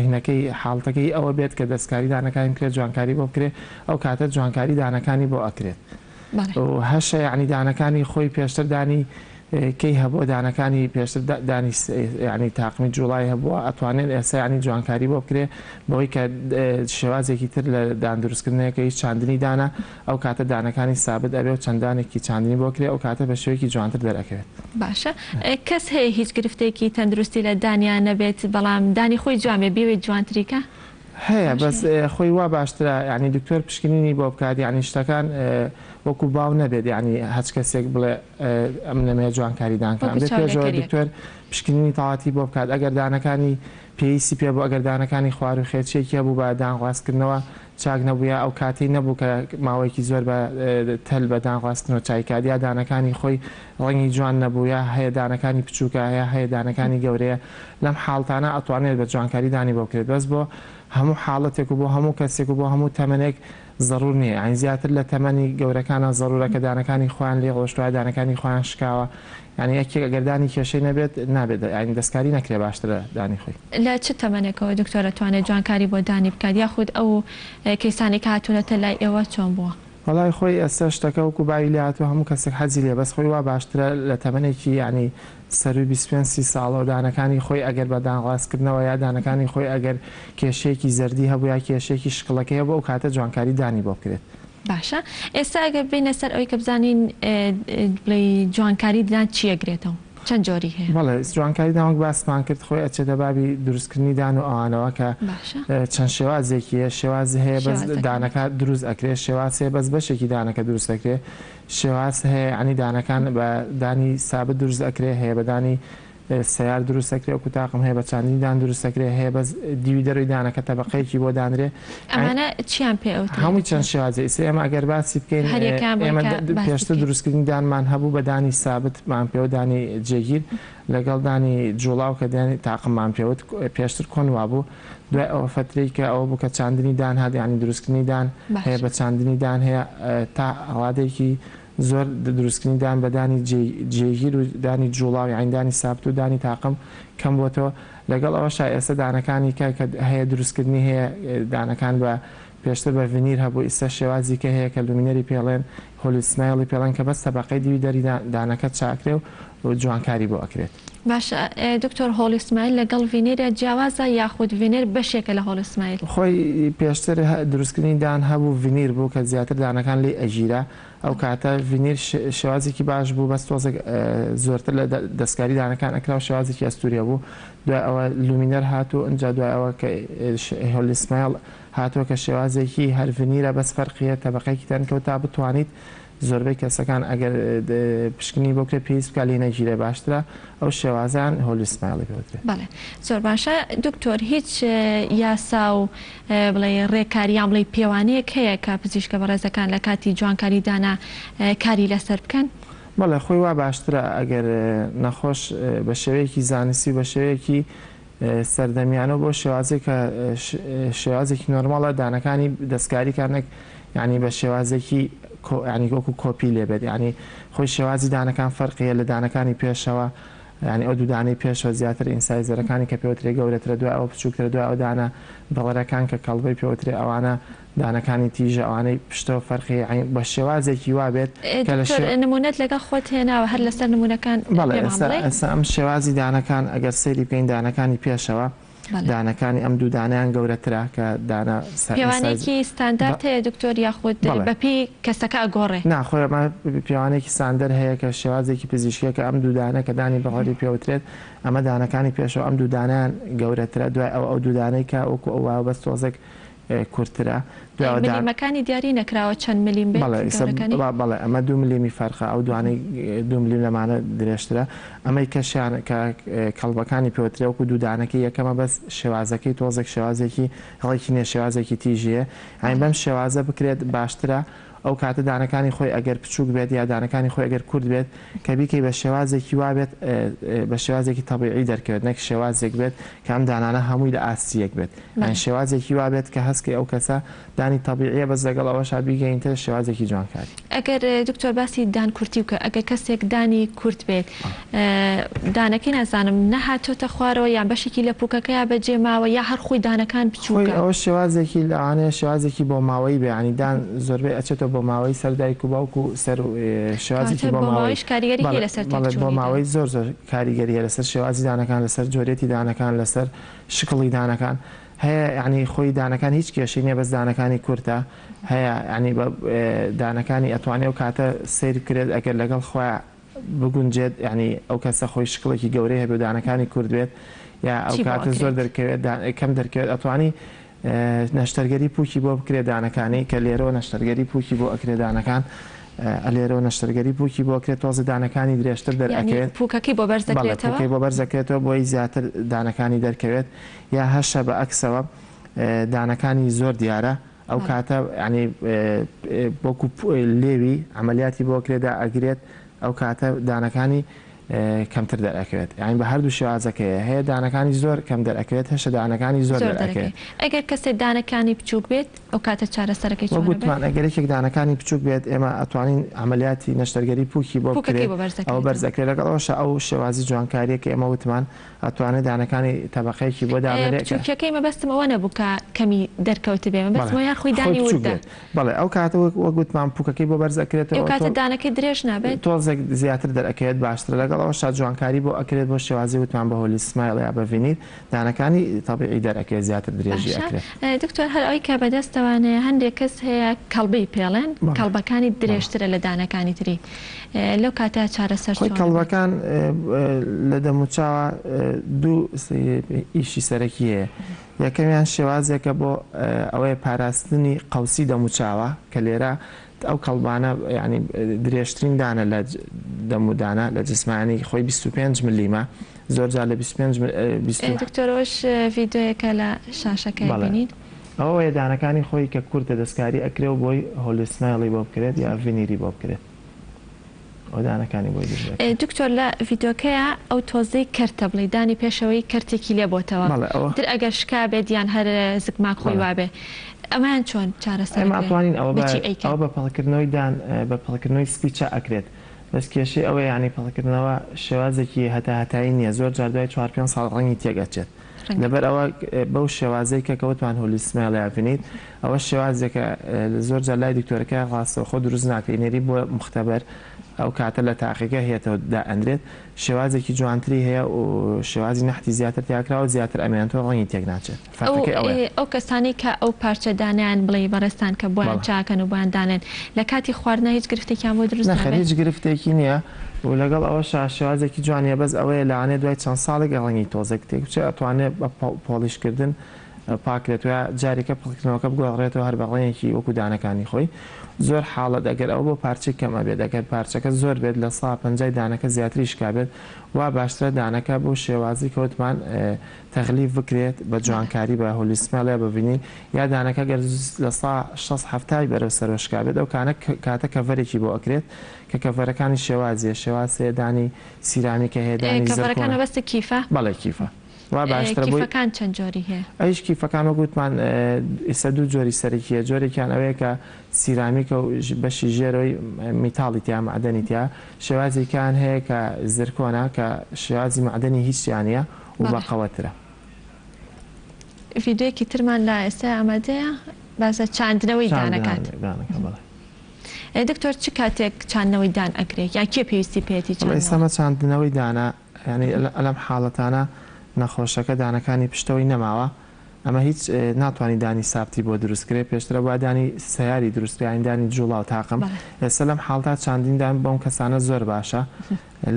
هینەکەی حاڵتەکەی ئەوە بێت کە دەستکاری دانەکانی بکرێت جوانکاری بۆ بکرێت ئەو کاتە جوانکاری دانەکانی بۆ ئەکرێت و هەشە یەعنی دانەکانی خۆی پێشتر دانی کەی هەبووە دانەکانی پێشتر دانی یەعنی تاقمی جوڵای هەبووە ئەتوانێت ئێستا یەعنی جوانکاری بۆ بکرێ بەوەی کە شێوازێکی تر لە دان دروستکردنەیە کە هیچ چاندنی دانە ئەو کاتە دانەکانی سابت ئەبێ و چەند دانێکی چاندنی بۆ کرێ ئەو کاتە بە شێوەیەکی جوانتر دەرئەکەوێت. باشە کەس هەیە هیچ گرفتێکی تەندروستی لە دانیا نەبێت بەڵام دانی خۆی جوان بێ بیەوێت جوانتری کا؟ هەیە بەس خۆی وا باشترە یانی دکتۆر پشکنینی بۆ بکات یانی شتەکان وەکو باو نەبێت یانی هەچ کەسێک بڵێ ئەمن ئەمەیە جوانکاری دانکە وەکو ئەبێ پێشەوە چاولێکەریەک. دکتۆر پشکنینی تەواتی بۆ بکات ئەگەر دانەکانی پێویستی پێ بوو ئەگەر دانەکانی خوارو خێچیەکی هەبوو بە دان ڕاستکردنەوە چاک نەبوو یا ئەو کاتەی نەبوو کە ماوەیەکی زۆر بە تەل بە دان ڕاستکردنەوە چای کات یا دانەکانی خۆی ڕەنگی جوان نەبوو یا هەیە دانەکانی بچووکە یا هەیە دانەکانی گەورەیە لەم حاڵتانە ئەتوانرێت بە جوانکاری دانی بۆ بکرێت بەس بۆ هەموو حاڵەتێک و بۆ هەموو کەسێک و بۆ هەموو تەمەنێک زەڕور نییە یانی زیاتر لە تەمەنی گەورەکانە زەڕورە کە دانەکانی خۆیان لێ ڕۆشتوە دانەکانی خۆیان شکاوە یانی یەکێک ئەگەر دانی کێشەی نەبێت نابێت یانی دەستکاری نەکرێ باشترە دانی خۆی. لە چ تەمەنێکەوە دکتۆر ئەتوانێت جوانکاری بۆ دانی بکات یاخود ئەو کەیسانەی کە هاتوونەتە لای ئێوە چۆن بووە؟ وەڵای خۆی ئێستا شتەکە وەکو باوی لێ هاتووە هەموو کەسێک حەزی لێ بەس خۆی وا باشترە لە تەمەنێکی یانی سەرووی 25 30 ساڵەوە دانەکانی خۆی ئەگەر بە دان ڕاستکردنەوە یا دانەکانی خۆی ئەگەر کێشەیەکی زەردی هەبوو یا کێشەیەکی شکڵەکەی هەبوو ئەو کاتە جوانکاری دانی بۆ بکرێت. باشە ئێستا ئەگەر بێینە سەر ئەوەی کە بزانین بڵێی جوانکاری ددان چی ئەگرێتەوە؟ چەند جۆری هەیە؟ بەڵێ جوانکاری دان وەک باسمان کرد خۆی ئەچێتە بابی دروستکردنی دان و ئەوانەوە کە باشە. چەند شێوازێکی هەیە شێواز هەیە بەس شێوازەکانی دانەکە دروست ئەکرێ شێواز هەیە بەس بەشێکی دانەکە دروست ئەکرێ شێواز هەیە یانی دانەکان بە دانی سابت دروست ئەکرێ هەیە بە دانی سەیار دروست ئەکرێ وەکو تاقم هەیە بە چاندنی دان دروست ئەکرێ هەیە بەس دیوی دەرەوەی دانەکە تەبەقەیەکی بۆ دانرێ ئەمانە چیان پێ ئەوترێ هەمووی چەند شێوازە ئیستا ئێمە ئەگەر باسی بکەین هەریەکەیان بۆی ئێمە کە باسی پێشتر بکەین. دروستکردنی دانمان هەبوو بە دانی سابت مان پێوە دانی جێگیر لەگەڵ دانی جوڵاو کە دانی تاقممان پێوت پێشتر کۆن وابوو دوای ئەوە فەترەی کە ئەوە بوو کە چاندنی دان هات یانی دروستکردنی دان هەیە باشە. بە چاندنی دان هەیە تا ڕادەیەکی زۆر دروستکردنی دان بە دانی جێگیر و دانی جوڵاو یانی دانی سابت و دانی تاقم کەم بۆتەوە لەگەڵ ئەوەشا ئێستا دانەکانی کە کە هەیە دروستکردنی هەیە دانەکان بە پێشتر بە ڤنیر هەبوو ئیستا شێوازی کە هەیە کە lumineer ی پێڵێن Hollywood smile ی پێڵێن کە بەس تەبەقەی دیوی دەری دانەکە چاکرێ و جوانکاری بۆ ئەکرێت. باشە دکتۆر Hollywood smile لەگەڵ ڤینیر جیاوازە یاخود ڤینیر بەشێکە لە Hollywood smile؟ خۆی پێشتر دروستکردنی دان هەبوو ڤینیر بوو کە زیاتر دانەکان لێی ئەگیرا ئەو کاتە ڤینیر شێوازێکی باش بوو بەس تۆزێک زۆرتر لە دەستکاری دانەکان ئەکرا و شێوازێکی ئەستووری هەبوو دوای ئەوە lumineer هات و ئینجا دوای ئەوە کە Hollywood smile هاتووە کە شێوازێکی هەر ڤنیرە بەس فەرقیە تەبەقەیەکی تەنکە و تا بتوانیت زۆربەی کەسەکان ئەگەر پشکنینی بۆ بکرێت پێویست بکات لێی نەگیرێت باشترە ئەو شێوازەیان Hollywood smile ی پێ وترێت. بەڵێ زۆر باشە دکتۆر هیچ یاسا و بڵێی ڕێکار یان بڵێی پێوانەیەک هەیە کە پزیشکە بەڕێزەکان لە کاتی جوانکاری دانا کاری لەسەر بکەن؟ بەڵێ خۆی وا باشترە ئەگەر نەخۆش بە شێوەیەکی زانستی و بە شێوەیەکی. سەردەمیانە و بەو شێوازەی کە شێوازێکی نۆرماڵە دانەکانی دەستکاری کات نەک یانی بە شێوازێکی یانی وەکو کۆپی لێ بێت یانی خۆی شێوازی دانەکان فەرقی هەیە لە دانەکانی پێشەوە یانی ئەو دوو دانەی پێشەوە زیاتر incisor ەکانی کە پێوترێ گەورەترە دوای ئەوە بچووکترە دوای ئەو دانە بڵەرەکان کە کەڵبەی پێوترێ ئەوانە دانەکانی تیژە ئەوانەی پشتەوە فەرقی هەیە یانی بە شێوازێکی وا بێت کە لە دکتۆر شێ نموونەت لەگەڵ خۆت هێناوە هەر لەسەر نموونەکان بەڵێ پێمان ئێستا بڵێ. ئێستا ئەم شێوازی دانەکان ئەگەر سەیری بکەین دانەکانی پێشەوە بەڵێ. دانەکانی ئەم دوو دانەیان گەورەترە کە دانە سا incisor پێوانەیەکی بە ستاندارد هەیە دکتۆر یاخود بەڵێ. بەپێی کەسەکە ئەگۆڕێ؟ نا خۆی ئەمە پێوانەیەکی ستاندەر هەیە کە شێوازێکی پزیشکیە کە ئەم دوو دانە کە دانی بەڕەری پێوترێت ئەمە دانەکانی پێشەوە ئەم دوو دانەیان گەورەترە دوای ئەوە ئەو دوو دانەی کە وەکو ئەو وایە بەس تۆزێک کورتترە دوای ئەوە دان. ملیمەکانی دیاری نەکراوە چەند ملیم بێت بەڵێ ئیسە گەورەکانی؟ بەڵێ ئەمە دوو ملیمی فەرقە ئەو دوانەی دوو ملیم لەمانە درێژترە ئەمەی کەشیان کە کەڵبەکانی پێوترێ وەکو دوو دانەکەی یەکەمە بەس شێوازەکەی تۆزێک شێوازێکی ڕێکی نیە شێوازێکی تیژیە یانی بەم شێوازە بکرێت باشترە ئەو کاتە دانەکانی خۆی ئەگەر بچوک بێت یا دانەکانی خۆی ئەگەر کورت بێت کە بیکەی بە شێوازێکی وا بێت بە شێوازێکی تەبیعی دەرکەوێت نەک شێوازێک بێت کە ئەم دانانە هەمووی لە ئاستی یەک بێت یان شێوازێکی وا بێت کە هەست کەی ئەو کەسە دانی تەبیعیە بەس لەگەڵ ئەوەشا بیگەینتە شێوازێکی جوانکاری. ئەگەر دکتۆر باسی دان کورتی بکە ئەگەر کەسێک دانی کورت بێت دانەکەی نازانم نەهاتۆتە خوارەوە یان بەشێکی لە پوکەکەیا بەجێ ماوە یا هەر خۆی دانەکان خۆی بچوکە. ئەوە شێوازێکی لەوانەیە شێوازێکی بۆماوەیی بێ یانی دان زۆربەی ئەچێتەوە بۆماوەیی سەر دایک و باوک و سەر شێوازێکی کەواتە بۆماوەیی بۆماوەیش کاریگەری هەیە بەڵێ لەسەر بەڵێ تێکچوونی دان. بۆماوەیی زۆر زۆر کاریگەری هەیە لەسەر شێوازی دانەکان لەسەر جۆریەتی دانەکان لەسەر شکڵی دانەکان هەیە یانی خۆی دانەکان هیچ کێشەی نیە بەس دانەکانی کورتە هەیە یانی بە دانەکانی ئەتوانێ ئەو کاتە سەیر بکرێت ئەگەر لەگەڵ خۆیا بگونجێت یانی ئەو کەسە خۆی شکڵێکی گەورەی هەبێ و دانەکانی کورت بێت یا ئەو چی بۆ کاتە زۆر ئەکرێت؟ دەرکەوێت کەم دەرکەوێت ئەتوانی نەشتەرگەری پوکی بۆ بکرێت دانەکانی کە لێرەوە نەشتەرگەری پوکی بۆ ئەکرێت دانەکان لێرەوە نەشتەرگەری پوکی بۆ ئەکرێت تۆزێ دانەکانی درێژتر یانی دەرئەکەوێت پوکەکەی بۆ بەرز بەڵێ دەکرێتەوە؟ پوکەی بۆ بەرز دەکرێتەوە بۆی زیاتر دانەکانی دەرکەوێت یا هەشە بە ئەکسەوە دانەکانی زۆر دیارە ئەو کاتە یانی وەکو لێوی عەمەلیاتی بۆ کرێ دائەگرێت ئەو کاتە دانەکانی کەمتر دەرئەکەوێت یانی بە هەردوو شێوازەکەیە هەیە دانەکانی زۆر کەم دەرئەکەوێت هەشە دانەکانی زۆر زۆر دەرئەکەوێت. دەرەکەوێت ئەگەر کەسێ دانەکانی بچووک بێت ئەو کاتە چارەسەرەکەی وەک چۆنە بێت؟ وتمان ئەگەر یەکێک دانەکانی بچووک بێت ئێمە ئەتوانین عەمەلیاتی نەشتەرگەری پووکی بۆ پووکەکەی بکرێت بۆ بەرز ئەوە بەرز دەکرێتەوە. ئەکرێت لەگەڵ ئەوەشا ئەو شێوازی جوانکاریە کە ئێمە وتمان ئەتوانێ دانەکانی تەبەقەیەکی بۆ دابنرێ کە. بچوکیەکەی مەبەستم ئەوە نەبوو کە کەمی دەرکەوتبێ مەبەستم بەڵێ ئەوەیە خۆی خۆی دانی بچوک وردە. بێت بەڵێ ئەو کاتە وەک وەک وتمان پوکەکەی بۆ بەرز ئەو ئەکرێتەوە کاتە تۆ دانەکەی درێژ نابێت؟ تۆزێک زیاتر دەرئەکەوێت باشترە لەگەڵ ئەوەشا جوانکاری بۆ ئەکرێت بۆ شێوازی وتمان بە Hollywood smile یا بە ڤینیر دانەکانی تەبیعی دەرئەکەوێت زیاتر درێژی باشە ئەکرێت. دکتۆر هەر ئەوەی کە بەدەستەوانەیە هەندێک کەس هەیە کەڵبەی پێڵێن بەڵێ کەڵبەکانی بەڵێ. درێژترە لە دانەکانی تری لەو کاتە چارەسەر خۆی چۆنە بێت؟ کەڵبەکان لە دەموچاوە دوو ئیشی سەرەکی هەیە یەکەمیان شێوازێکە بۆ ئەوەیە پاراستنی قەوسی دەموچاوە کە لێرە ئەو کەڵبانە یانی درێژترین دانە لە دەمودانە لە جسمانی خۆی 25 ملیمە زۆر جار لە 25 20 دکتۆر ئەوەش ڤیدیۆیەکە لە شاشەکە بەڵێ بینین. ئەوەیە دانەکانی خۆی کە کورتە دەستکاری ئەکرێ و بۆی Hollywood smile ی بۆ بکرێت یا ڤینیری بۆ بکرێت. ئەو دانەکانی بۆی دروست دەکرێت. دکتۆر لە ڤیدۆکەیا ئەو تۆزەی کەرتە بڵێی دانی پێشەوەی کەرتێکی لێ بۆتەوە بەڵێ ئەوە. تر ئەگەر شکابێت یان هەر زگماک خۆی بەڵێ. وابێ ئەمەیان چۆن چارەسەر ئێمە ئەکرێ ئەتوانین ئەوە بە بە چی ئەیکەن؟ ئەوە بە پەڵکردنەوەی دان بە پەڵکردنەوەی سپی چا ئەکرێت بەس کێشەی ئەوەیە یانی پەڵکردنەوە شێوازێکی هەتا هەتایی نیە زۆر جار دوای چوار پێنج ساڵ ڕەنگی تێک ئەچێت لەبەر ئەوە بەو شێوازەی کە کەوتمان Hollywood smile یا ڤینیر ئەوە شێوازێکە زۆر جار لای دکتۆرەکە ڕاستەوخۆ دروست ناکرێت ئینێری بۆ مختبەر ئەو کاتە لە تاقیگە هێتەوە دائەنرێت شێوازێکی جوانتری هەیە و شێوازی نەحتی زیاتر تیاکراوە زیاتر ئەمێنێتەوە ڕەنگی تێک ناچێت ئەو فەرقەکەی ئەوەیە. ئەو کەسانەی کە ئەو پارچە دانەیان بڵێی بەڕێزتان کە بۆیان بەڵێ. چاکەن و بۆیان دانێن لە کاتی خواردنا هیچ گرفتێکیان بۆ دروست نەخێر نابێت؟ هیچ گرفتێکی نییە و لەگەڵ ئەوەشا شێوازێکی جوانیە بەس ئەوەیە لەوانەیە دوای چەند ساڵێک ڕەنگی تۆزێک تێک بچێت ئەتوانێت بە پۆڵیش کردن پاکرێتەوە یا جارێکە پڕکردنەوەکە بگۆڕێتەوە هەر بە ڕەنگێکی وەکو دانەکانی خۆی زۆر حاڵەت ئەگەر ئەوە بۆ پارچەی کەم ئەبێت ئەگەر پارچەکە زۆر بێت لە سا پەنجای دانەکە زیاتری شکابێت وا باشترە دانەکە بەو شێوازی کەوتمان تەغلیف بکرێت بە جوانکاری بە Hollywood smile یا بە ڤینیر یا دانەکە گەر لە سا شەست حەفتای بەرەو سەرەوە شکابێت ئەو کانە کاتە cover ێکی بۆ ئەکرێت کە cover ەکانی شێوازیە شێواز هەیە دانی سیرامیکە هەیە دانی cover ەکان زرکۆنە مەبەستت کیفە؟ بەڵێ کیفە. وا باشترە بۆی. کیفەکان چەند جۆری هەیە؟ ئەویش کیفەکان وەک وتمان ئیستا دوو جۆری سەرەکی هەیە جۆرێکیان ئەوەیە کە سیرامیکە و بەشی ژێرەوەی میتاڵی تیا مەعدەنی تیا شێوازێکیان هەیە کە زرکۆنە کە شێوازی مەعدەنی هیچ تیا نییە و بەڵێ. بەقەوەترە. ڤیدیۆیەکی ترمان لە ئێستا ئامادەیە باسە چاندنەوەی دانەکات. چاندنەوەی دانەکان بەڵێ. دکتۆر چ کاتێک چاندنەوەی دان ئەکرێ یان کێ پێویستی پێیەتی وەڵا ئێستا چاندنەوە؟ مە چاندنەوەی دانە یانی لەم حاڵەتانە نەخۆشەکە دانەکانی پشتەوەی نەماوە ئەمە هیچ ناتوانی دانی سابتی بۆ دروست کرێ پێشتر ئەبوا دانی سەیاری دروست کرێ یانی دانی جوڵاو تاقم بەڵێ. ئێستا لەم حاڵتا چاندنی دان بۆم کەسانە زۆر باشە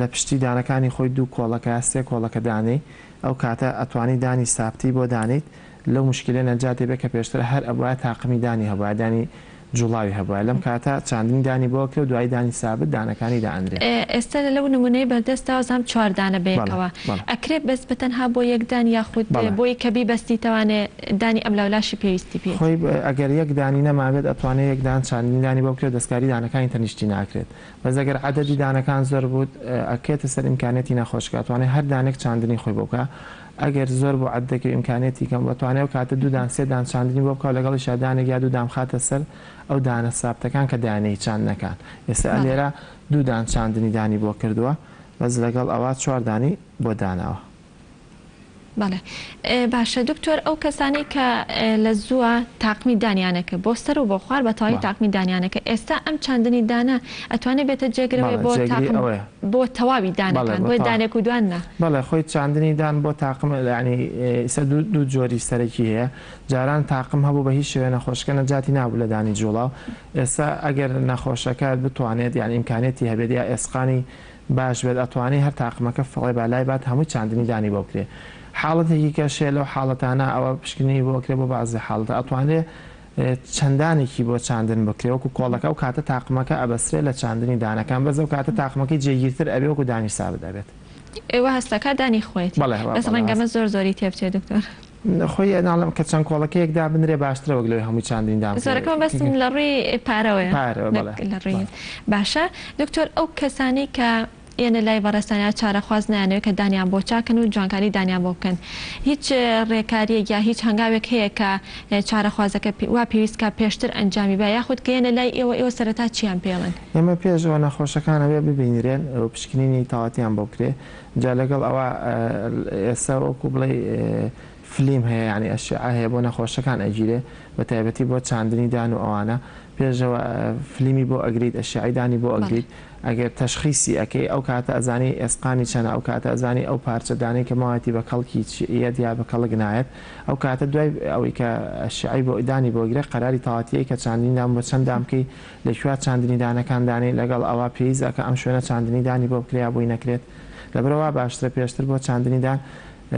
لە پشتی دانەکانی خۆی دوو کۆڵەکە یا سێ کۆڵەکە دانێی ئەو کاتە ئەتوانی دانی سابتی بۆ دانێیت لەو موشکیلەی نەجاتی بێ کە پێشتر هەر ئەبوایە تاقمی دانی هەبوایە دانی جوڵاوی هەبوایە لەم کاتە چاندنی دانی بۆ ئەکرێ و دوایی دانی سابت دانەکانی دائەنرێ. ئێستا لەو نمونەی بەردەستدا وازانم چوار دانە بەڵێ بەیەکەوە بەڵێ. ئەکرێ بەس بەتەنها بۆ یەک دان یاخود بەڵێ. بۆی کە بیبەستیتەوانێ دانی ئەملاولاشی پێویستی پێیەتی. خۆی ئەگەر یەک دانی نەمابێت ئەتوانێ یەک دان چاندنی دانی بۆ بکرێ و دەستکاری دانەکانی تەنیشتی ناکرێت بەس ئەگەر عەدەدی دانەکان زۆر بوو ئەکرێتە سەر ئیمکانیەتی نەخۆشەکە ئەتوانێ هەر دانێک چاندنی خۆی بۆ بکا ئەگەر زۆر بوو عەدەدەکەی و ئیمکانیەتی کەم بوو ئەتوانێ ئەو کاتە دوو دان سێ دان چاندنی بۆ بکا و لەگەڵیشا دانێک یا دوو دان بخاتە سەر ئەو دانە سابتەکان کە دانەی چاندنەکان ئێستا لێرە دوو دان چاندنی دانی بۆ کردووە بەس لەگەڵ ئەوە چوار دانی بۆ داناوە. بەڵێ باشە دکتۆر ئەو کەسانەی کە لە زووە تاقمی دانیانەکە بۆ سەر و بۆ خوار بە تەواوی تاقمی دانیانەکە ئێستا ئەم چاندنی دانە ئەتوانێ بێتە جێگرەوەی بۆ تاقم بۆ تەواوی دانەکان بۆ دانێک و دوان نا؟ بەڵێ خۆی چاندنی دان بۆ تاقم یانی ئیستا دوو جۆری سەرەکی هەیە جاران تاقم هەبوو بە هیچ شێوەیە نەخۆشەکە نەجاتی نابوو لە دانی جوڵاو ئێستا ئەگەر نەخۆشەکە بتوانێت یان ئیمکانیەتی هەبێت یا ئێسقانی باش بێت ئەتوانی هەر تاقمەکە فڕێ با لای بات هەمووی چاندنی دانی بۆ بکرێ حاڵەتێکی کەش هەیە لەو حاڵەتانە ئەوە پشکنینی بۆ ئەکرێ بۆ بەعزێ حاڵەتە ئەتوانرێ چەندانێکی بۆ چاندن بکرێ وەکو کۆڵەکە ئەو کاتە تاقمەکە ئەبەسترێ لە چاندنی دانەکان بەس ئەو کاتە تاقمەکەی جێگیرتر ئەبێ وەکو دانی سابت ئەبێت. ئێ وا هەستەکا دانی خۆیەتی بەڵێ وا بەس بەڵێ ڕەنگە هەست. ئەمە زۆر زۆری تێبچێ دکتۆر. خۆی ناڵێم کە چەند کۆڵەکەیەک دابنرێ باشترە وەک لەوەی هەمووی چاندنی دان بکرێ. زۆرەکە مەبەستم لە ڕووی پارەوەیە پارەوە نەک بەڵێ لە ڕووی بەڵێ. باشە دکتۆر ئەو کەسانەی کە یەنە لای بەڕێزتان یا چارەخواز نایانەوێت کە دانیان بۆ چاکەن و جوانکاری دانیان بۆ بکەن هیچ ڕێکاریەک یا هیچ هەنگاوێک هەیە کە چارەخوازەکە وا پێویست کا پێشتر ئەنجامی با یاخود کە یەنە لای ئێوە ئێوە سەرەتا چیان پێڵێن؟ ئێمە پێش ئەوە نەخۆشەکان ئەبێ ببینرێن و پشکنینی تەواتیان بۆ بکرێ جا لەگەڵ ئەوە ئێستا وەکو بڵێی فلیم هەیە یانی ئەشعە هەیە بۆ نەخۆشەکان ئەگیرێ بە تایبەتی بۆ چاندنی دان و ئەوانە پێشەوە فلیمی بۆ ئەگریت ئەشعەی دانی بۆ ئەگریت ئەگەر تەشخیسی ئەکەی ئەو کاتە ئەزانی ئێسقانی چەنە ئەو کاتە ئەزانی ئەو پارچە دانەی کە ماوەتی بە کەڵکی یەت یا بە کەڵک نایەت ئەو کاتە دوای ئەوەی کە ئەشعەی بۆ دانی بۆ ئەگرێ قەراری تەواوەتی کە چاندنی دان بۆ چەند دان بکەی لە کوێ چاندنی دانەکان دانێی لەگەڵ ئەوە پێویست ئەکا ئەم شوێنە چاندنی دانی بۆ بکرێ یا بۆی نەکرێت لەبەرئەوە وا باشترە پێشتر بۆ چاندنی دان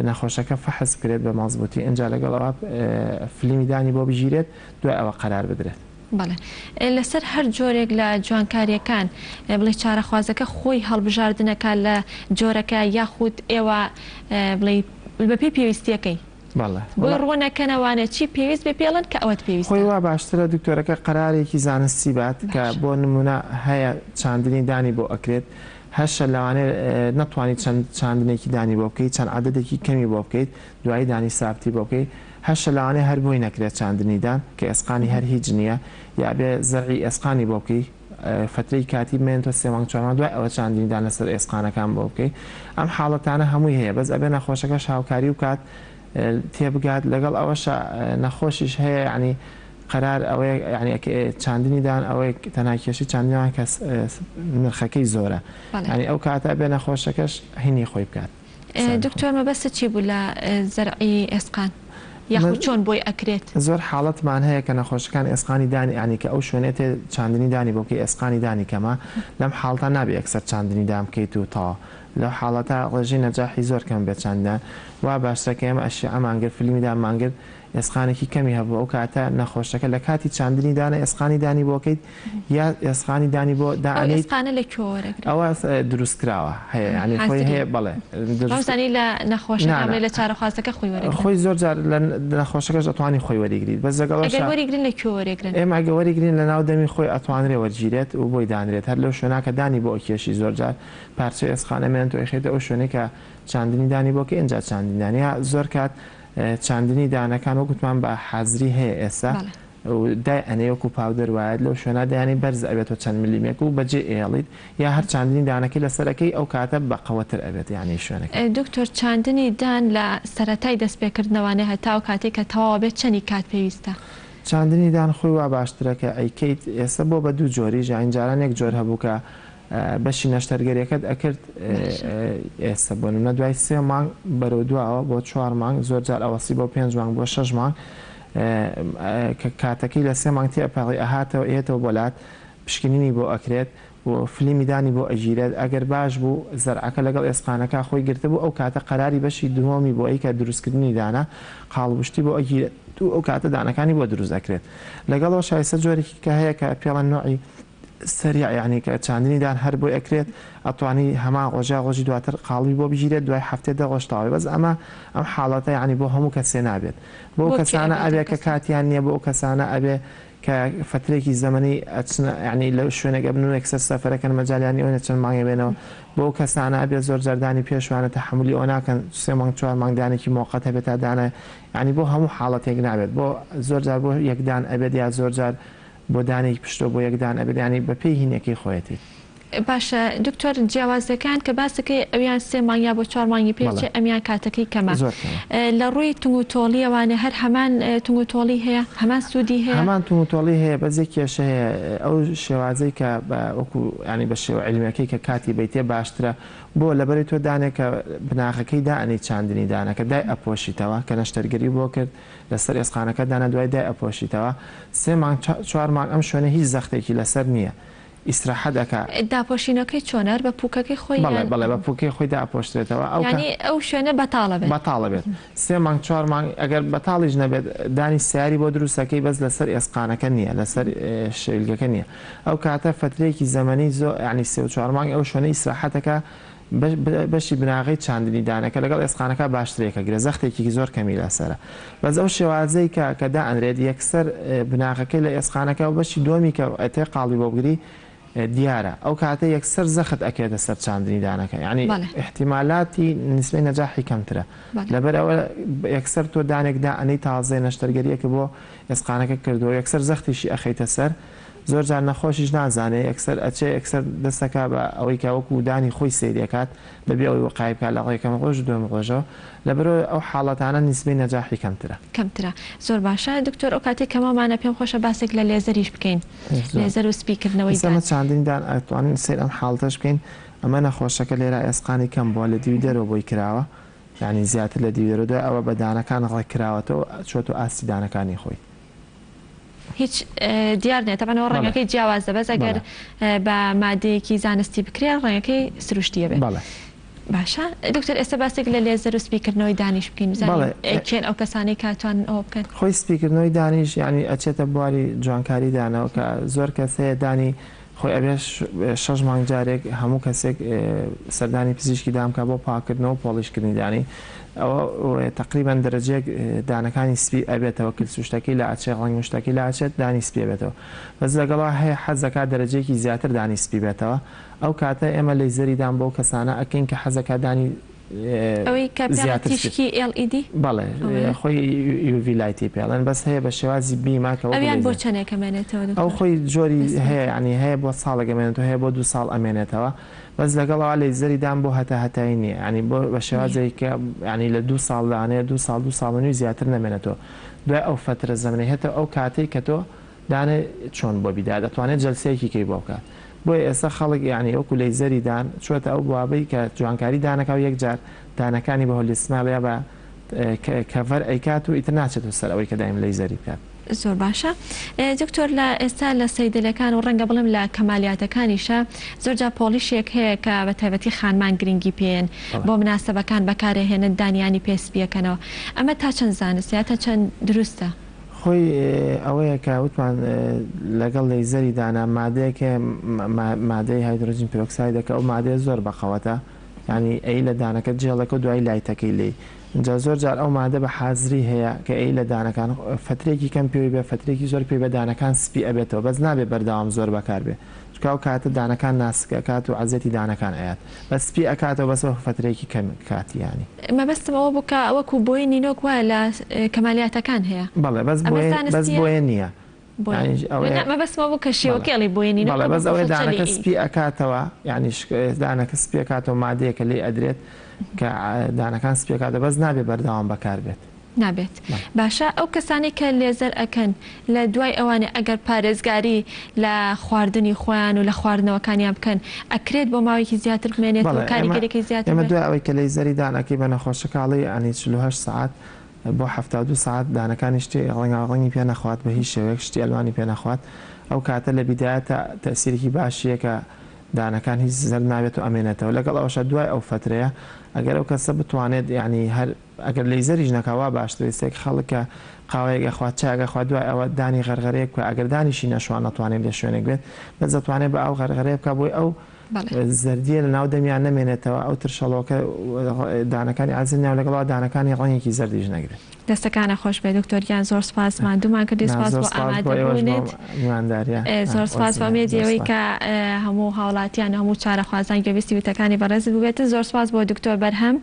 نەخۆشەکە فەحس بکرێت بە مەزبوتی ئینجا لەگەڵ ئەوە فلیمی دانی بۆ بگیرێت دوای ئەوە قەرار بدرێت. بەڵێ لەسەر هەر جۆرێک لە جوانکاریەکان بڵێ چارەخوازەکە خۆی هەڵبژاردنەکە لە جۆرەکە یاخود ئێوە بڵێ بەپێی پێویستیەکەی بەڵێ بۆی ڕوونەکەنەوانێ چی پێویست بێ پێڵن کە ئەوەت پێویستە. خۆی وا باشترە دکتۆرەکە قەرارێکی زانستی بات کە باشە. بۆ نمونە هەیە چاندنی دانی بۆ ئەکرێت هەشە لەوانەیە نەتوانی چەند چاندنێکی دانی بۆ بکەیت چەند عەدەدێکی کەمی بۆ بکەیت دوایی دانی سابتی بۆ بکەیت هەشە لەوانەیە هەر بۆی نەکرێت چاندنی دان کە ئێسقانی هەر هیچ نییە یا ئەبێ زەرعی ئێسقانی بۆ بکەی فەترەی کاتی بمێنێتەوە سێ مانگ چوار مانگ دوای ئەوە چاندنی دان لەسەر ئێسقانەکان بۆ بکەی ئەم حاڵەتانە هەمووی هەیە بەس ئەبێ نەخۆشەکەش هاوکاری بکات تێبگات لەگەڵ ئەوەشا نەخۆشیش هەیە یعنی قەرار ئەوەیە یعنی چاندنی دان ئەوەیە تەنها کێشەی چاندنی دان کە نرخەکەی زۆرە یعنی ئەو کاتە ئەبێ نەخۆشەکەش هینی خۆی بکات. دکتۆر مەبەستت چی بوو لە زەرعی ئێسقان یاخود چۆن بۆی ئەکرێت؟ زۆر حاڵەتمان هەیە کە نەخۆشەکان ئێسقانی دانی یانی کە ئەو شوێنەی تێ چاندنی دانی بۆ بکەی ئێسقانی دانی کەمە لەم حاڵەتە نابێ یەکسەر چاندنی دان بکەیت و تەواو لەو حاڵەتە ڕێژەی نەجاحی زۆر کەم بێت چاندنی دان وا باشترە کە ئێمە ئەشیعەمان گرت فلیمی دانمان گرت. ئێسقانێکی کەمی هەبوو ئەو کاتە نەخۆشەکە لە کاتی چاندنی دانە ئێسقانی دانی بۆ کەیت یا ئێسقانی دانی بۆ ئەو دائەنێیت ئێسقانە لە کوێوە وەرەگرن؟ ئەوە دروست کراوە هەیە یانی خۆی حازری هەیە بەڵێ دروست وامزانی لە نەخۆشەکە نا نا بڵێ لە چارەخوازەکە خۆی وەرەگرن. خۆی زۆر جار لە نەخۆشەکەش ئەتوانی خۆی وەریگریت بەس لەگەڵ ئەگەر ئەوشا وەریگرن لە کوێ وەرەگرن؟ ئێمە ئەگەر وەریگرین لە ناو دەمی خۆی ئەتوانرێ وەرگیرێت و بۆی دانرێت هەر لەو شوێنا کە دانی بۆ ئەکێشی زۆر جار پارچەی ئێسقان ئەمێنێت و ئەیخەیتە ئەو شوێنەی کە چاندنی دانی بۆ کەی ئینجا چاندنی دان یا زۆر کات چاندنی دانەکان وەک وتمان بە حازری هەیە ئێستا و دای ئەنێی وەکو powder وایە لەو شوێنە دایانی بەرز ئەبێتەوە چەند ملیمێک و بەجێ ئەیەڵیت یا هەر چاندنی دانەکەی لەسەر ئەکەی ئەو کاتە بە قەوەتر ئەبێت یانی شوێنەکە. دکتۆر چاندنی دان لە سەرەتای دەست پێکردنەوانێ هەتا ئەو کاتەی کە تەواو ئەبێت چەنی کات پێویستە؟ چاندنی دان خۆی وا باشترە کە ئەیکەیت ئێستا بۆ بە دوو جۆریش یانی جاران یەک جۆر هەبوو کە بەشی نەشتەرگەریەکەت ئەکرد ئێستا بۆ نمونە دوای سێ مانگ بەرەو دواوە بۆ چوار مانگ زۆر جار ئەوەسی بۆ پێنج مانگ بۆ شەش مانگ کە کاتەکەی لە سێ مانگ تێپەڕی ئەهاتەوە ئێتەوە بۆ لات پشکنینی بۆ ئەکرێت و فلیمی دانی بۆ ئەگیرێت ئەگەر باش بوو زەرعەکە لەگەڵ ئێسقانەکە خۆی گرتبوو ئەو کاتە قەراری بەشی دووەمی بۆ ئەی کە دروستکردنی دانە قاڵبشتی بۆ ئەگیرێت و ئەو کاتە دانەکانی بۆ دروست ئەکرێت لەگەڵەوە شایستە جۆرێکی کە هەیە کە پێڵەن نوعی سەریع یانی کە چاندنی دان هەر بۆی ئەکرێت ئەتوانی هەمان ڕۆژ یا ڕۆژی دواتر قاڵبی بۆ بگیرێت دوای هەفتەی دە ڕۆژ تەواوی بەس ئەمە ئەم حاڵەتە یانی بۆ هەموو کەسێ نابێت بۆ ئەو بۆ کێ کەسانە ئەبێت ئەبێ ئەو کە کەسە؟ کاتیان نییە بۆ ئەو کەسانە ئەبێ کە فەترێکی زەمەنی ئەچنە یانی لە شوێنێک ئەبن و یەکسەر سەفەرەکەن مەجالیان نییە ئەوەنە چەند مانگێ بێنەوە بۆ ئەو کەسانە ئەبێ زۆر جار دانی پێشوانە تەحەمولی ئەوە ناکەن سێ مانگ چوار مانگ دانێکی مۆقەت هەبێت تا دانە یانی بۆ هەموو حاڵەتێک نابێت بۆ زۆر جار بۆ یەک دان ئەبێت یا زۆر جار بۆ دانێکی پشتۆ بۆ یەک دان ئەبێت یانی بە پێی هینەکەی خۆیەتی. باشە دکتۆر جیاوازەکان کە باسەکەی ئەویان سێ مانگ یا بۆ چوار مانگی پێ بەڵێ چێ ئەمیان کاتەکەی کەمە زۆر کەمە. لە ڕووی تونگ و تۆڵیەوانێ هەر هەمان تونگ و تۆڵی هەیە هەمان سوودی هەیە؟ هەمان تونگ و تۆڵی هەیە بەس یەک کێشە هەیە ئەو شێوازەی کە بە وەکو یانی بە شێوە عیلمیەکەی کە کاتی بەیتێ باشترە بۆ لەبەرەی تۆ دانێک کە بناغەکەی دائەنێی چاندنی دانەکە دای ئەپۆشیتەوە کە نەشتەرگەری بۆ کرد لەسەر ئێسقانەکە دانا دوای دای ئەپۆشیتەوە سێ مانگ چوار مانگ ئەم شوێنە هیچ زەختێکی لەسەر نییە ئیسراحەت ئەکا. داپۆشینەکەی چۆنە هەر بە پوکەکەی خۆی بەڵێ یان؟ بەڵێ بە پوکەی خۆی دائەپۆشرێتەوە ئەو کە. یانی ئەو شوێنە بەتاڵە بێت. بەتاڵە بێت سێ مانگ چوار مانگ ئەگەر بەتاڵیش نەبێت دانی سیاری بۆ دروست ئەکەی بەس لەسەر ئێسقانەکە نییە لەسەر شەویلگەکە نییە ئەو کاتە فەترەیەکی زەمەنی زۆر یانی سێ و چوار مانگ ئەو شوێنە ئیسراحەت ئەکا بەشی بناغەی چاندنی دانەکە لەگەڵ ئێسقانەکە باشتر یەکەگرێت زەختێکی زۆر کەمی لەسەرە بەس ئەو شێوازەی کە کە دائەنرێت یەکسەر بناغەکەی لە ئێسقانەکە و بەشی دووەمی کە ئەتێ قاڵبی بۆ بگری دیارە ئەو کاتە یەکسەر زەخت ئەکەوێتە سەر چاندنی دانەکە یانی ئیحتیمالاتی نیسبەی نەجاحی کەمترە لەبەر ئەوە یەکسەر تۆ دانێک دائەنێی تازەیە نەشتەرگەریەکە بۆ ئێسقانەکە کردووە یەکسەر زەختیشی ئەخەیتە سەر زۆر جار نەخۆشیش نازانێ یەکسەر ئەچێ یەکسەر دەست ئەکا بە ئەوەی کە وەکوو دانی خۆی سەیری ئەکات بەبێ ئەوەی وقای بکات لە یەکەم ڕۆژ و دووەم ڕۆژەوە لەبەرئەوەی ئەو حاڵەتانە نیسبەی نەجاحی کەمترە. کەمترە زۆر باشە دکتۆر ئەو کاتەی کە مامانە پێم خۆشە باسێک لە لێزەریش بکەین زۆر. لێزەر و سپی کردنەوەی ئیستا ئەمە دان. چاندنی دان ئەتوانین سەیر ئەم حاڵەتەش بکەین ئەمە نەخۆشەکە لێرە ئێسقانی کەم بووە لە دیوی دەرەوە بۆی کراوە یانی زیاتر لە دیوی دەرەوە دوای ئەوە بە دانەکان ڕێک کراوەتەوە چۆتەوە ئاستی دانەکانی خۆی. هیچ دیار نیە تەبعەن ئەوە ڕەنگەکەی جیاوازە بەس ئەگەر بە مادەیەکی زانستی بکرێ ڕەنگەکەی سروشتیە بێت. باشە دکتۆر ئێستا باسێک لە لێزەر و سپیکردنەوەی دانیش بکەین بزانین کێن ئەو کەسانەی کە توانن ئەوە بکەن. خۆی سپیکردنەوەی دانیش یانی ئەچێتە بواری جوانکاری دانەوە کە زۆر کەس هەیە دانی خۆی ئەبێ شەش مانگ جارێک هەموو کەسێک سەردانی پزیشکی دان بکات بۆ پاککردنەوە و پۆڵیشکردنی دانی ئەوە تەقریبەن دەرەجەیەک دانەکانی سپی ئەبێتەوە کلسوشتەکەی لا ئەچێت ڕەنگ مشتەکەی لا ئەچێت دانی سپی ئەبێتەوە بەس لەگەڵا هەیە حەز ئەکات دەرەجەیەکی زیاتر دانی سپی بێتەوە ئەو کاتە ئێمە لەیزەری دان بۆ کەسانە ئەکەین کە حەز ئەکات دانی ئەوەی کە پێڵە زیاتر سپی تیشکی LED بەڵێ ئەوەیە؟ خۆی UV light ی پێڵێن بەس هەیە بە شێوازی beam ە کە وەکو ئەویان بۆ لەیزەر چەنێک ئەمێنێتەوە ئەو دکتۆر؟ خۆی جۆری بەس هەیە یانی هەیە بۆ ساڵێک ئەمێنێتەوە هەیە بۆ دوو ساڵ ئەمێنێتەوە بەس لەگەڵ ئەوە لەیزەری دان بۆ هەتا هەتایی نییە یانی بۆ بە نییە. شێوازێک کە یانی لە دوو ساڵ لەوانەیە دوو ساڵ دوو ساڵ و نیو زیاتر نەمێنێتەوە دوای ئەو فەترە زەمنەی هێتەوە ئەو کاتەی کە تۆ دانێ چۆن بۆ بیدات ئەتوانێت جەلسەیەکی کەی بۆ بکات بۆیە ئێستا خەڵک یانی وەکو لەیزەری دان چوەتە ئەو بوابەی کە جوانکاری دانەکا و یەک جار دانەکانی بە Hollywood smile یا بە کەڤەر ئەیکات و ئیتر ناچێتەوە سەر ئەوەی کە دایم لەیزەری بکات. زۆر باشە دکتۆر لە ئێستا لە سەیدەلەکان و ڕەنگە بڵێم لە کەمالیاتەکانیشا زۆر جار پۆڵیشێک هەیە کە بە تایبەتی خانمان گرنگی پێیەن بۆ مناسەبەکان بەکارئەهێنن دانیانی پێ سپیەکەنەوە ئەمە تا چەند زانستە یا تا چەند دروستە؟ خۆی ئەوەیە کە وتمان لەگەڵ لەیزەری دانا مادەیەک هەیە مادەی هایدرۆجین پیرۆکسایدە کە ئەو مادەیە زۆر بەقەوەتە یانی ئەی لە دانەکە جێڵەکە و دوایی لایتەکەی لێی جا زۆر جار ئەو مادە بە حازری هەیە کە ئەی لە دانەکان فەترێکی کەم پێوی بێ فەترێکی زۆر پێی بە دانەکان سپی ئەبێتەوە بەس نابێ بەردەوام زۆر بەکار بێ چونکە ئەو کاتە دانەکان ناسک ئەکات و عەزێتی دانەکان ئەیات بەس سپی ئەکاتەوە بەس وەک فەترێکی کەم کاتی یانی. مەبەستم ئەوە بوو کە وەکو بۆیە نینۆک وایە لە کەمالیاتەکان هەیە بەڵێ بەس ئەمە بۆیە بەس زانستیە؟ بۆیە نییە بۆیە یانی ئەوەیە نا مەبەستم ئەوە بوو کە بەڵێ شێوەکەی ئەڵێی بۆیە نینۆکە بەڵێ بەس بەس ئەوەیە بە دانەکە فڵچەلی سپی ئەکاتەوە یانی شک دانەکە سپی ئەکاتەوە مادەیەکە لێی ئەدرێت کە دانەکان سپی ئەکاتەوە بەس نابێ بەردەوام بەکار بێت. نابێت بەڵێ. باشە ئەو کەسانەی کە لێزەر ئەکەن لە دوای ئەوانە ئەگەر پارێزگاری لە خواردنی خۆیان و لە خواردنەوەکانیان بکەن ئەکرێت بۆ ماوەیەکی زیاتر بمێنێتەوە بەڵێ ئێمە کاریگەریەکەی زیاتر ئێمە بێت؟ دوای ئەوەی کە لەیزەری دان ئەکەی بە نەخۆشەکە ئەڵێی یانی 48 سەعات بۆ 72 سەعات دانەکانی شتی ڕەنگاو ڕەنگی پێ نەخوات بە هیچ شێوەیەک شتی ئەلوانی پێ نەخوات ئەو کاتە لە بیدایەتا تەئسیرێکی باشی هەیە کە دانەکان هیچ زەرد نابێت و ئەمێنێتەوە لەگەڵ ئەوەشا دوای ئەو فەترەیە ئەگەر ئەو کەسە بتوانێت یانی هەر ئەگەر لەیزەریش نەکا وا باشترە ئیستێک خەڵک کە قاوەیەک ئەخوات چایەک ئەخوات دوای ئەوە دانی غەرغەرەیەک بکا ئەگەر دانیشی نەشوا نەتوانێت لە شوێنێک بێت بەس دەتوانێت بە ئاو غەرغەرەیە بکا بۆی ئەو زەردیە لە ناو دەمیا نەمێنێتەوە ئەو ترشەڵۆکە دانەکانی عەزیز ناو لەگەڵ دانەکانی ڕەنگێکی زەردیش نەگرێت. دەستەکانە خۆش بێت دکتۆر گیان زۆر سوپاس ماندوومان کردی نا سوپاس زۆر بۆ سوپاس بۆ ئێوەش بۆ ئامادەبوونت میوانداریە زۆر سوپاس بۆ ئومێدی زۆر ئەوەی سوپاس. کە هەموو هاوڵاتیان و هەموو چارەخوازان گوێبیستی وتەکانی بەڕێزت بووبێتن زۆر سوپاس بۆ دکتۆر بەرهەم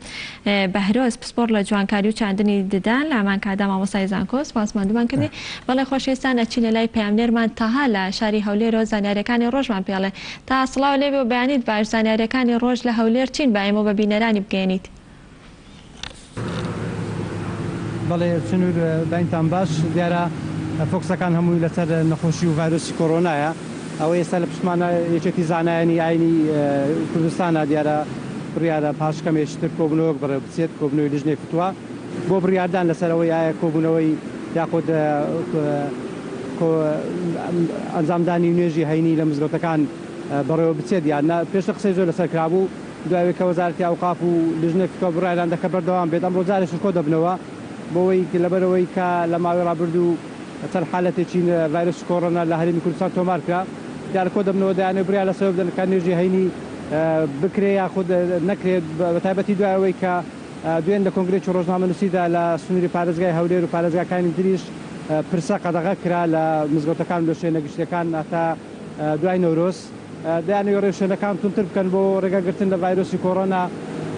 بەهرۆز پسپۆڕ لە جوانکاری و چاندنی ددان لە هەمان کاتدا مامۆستای زانکۆ سوپاس ماندوومان کردی بەڵێ خۆشەویستان ئەچینە لای پەیامنێرمان تەها لە شاری هەولێرەوە زانیاریەکانی ڕۆژمان پێ ئەڵێ تەها سڵاو لێبێ و بەیانیت باش زانیاریەکانی ڕۆژ لە هەولێر چین با ئێمە و بە بینەرانی بگەیەنیت. بەڵێ سنور بەینتان باش دیارە فۆکسەکان هەمووی لەسەر نەخۆشی و ڤایرۆسی کۆرۆنایە ئەوەی ئێستا لە پشتمانە یەکێتی زانایانی ئاینی کوردستانە دیارە بڕیارە پاش کەمێکی تر کۆبوونەوەک بەڕێوە بچێت کۆبوونەوەی لیژنەی فتوا بۆ بڕیاردان لەسەر ئەوەی ئایا کۆبوونەوەی یاخود ئەنجامدانی نوێژی هەینی لە مزگەوتەکان بەڕێوە بچێت یان نا پێشتر قسەی زۆر لەسەر کرابوو دوای ئەوەی کە وەزارەتی ئەوقاف و لیژنەی فتوا بڕیاریان دا کە بەردەوام بێت، ئەمڕۆ جارێکتر کۆدەبنەوە بۆ ئەوەی لەبەرئەوەی کە لە ماوەی ڕابردوو چەند حالەتێکی ڤایرۆسی کۆرۆنا لە هەرێمی کوردستان تۆمار کرا، دیارە کۆدەبنەوە دەیانەوێت بڕیار لەسەر بدەن کە نوێژی هەینی بکرێ یاخود نەکرێت، بەتایبەتی دوای ئەوەی کە دوێن لە کۆنگرەیەکی ڕۆژنامەنووسیدا لە سنووری پارێزگای هەولێر و پارێزگاکانی تریش پرسە قەدەغە کرا لە مزگەوتەکان و لە شوێنە گشتییەکان هەتا دوای نەورۆز. دەیانەوێت ڕێوشوێنەکان توندتر بکەن بۆ ڕێگەگرتن لە ڤایرۆسی کۆرۆنا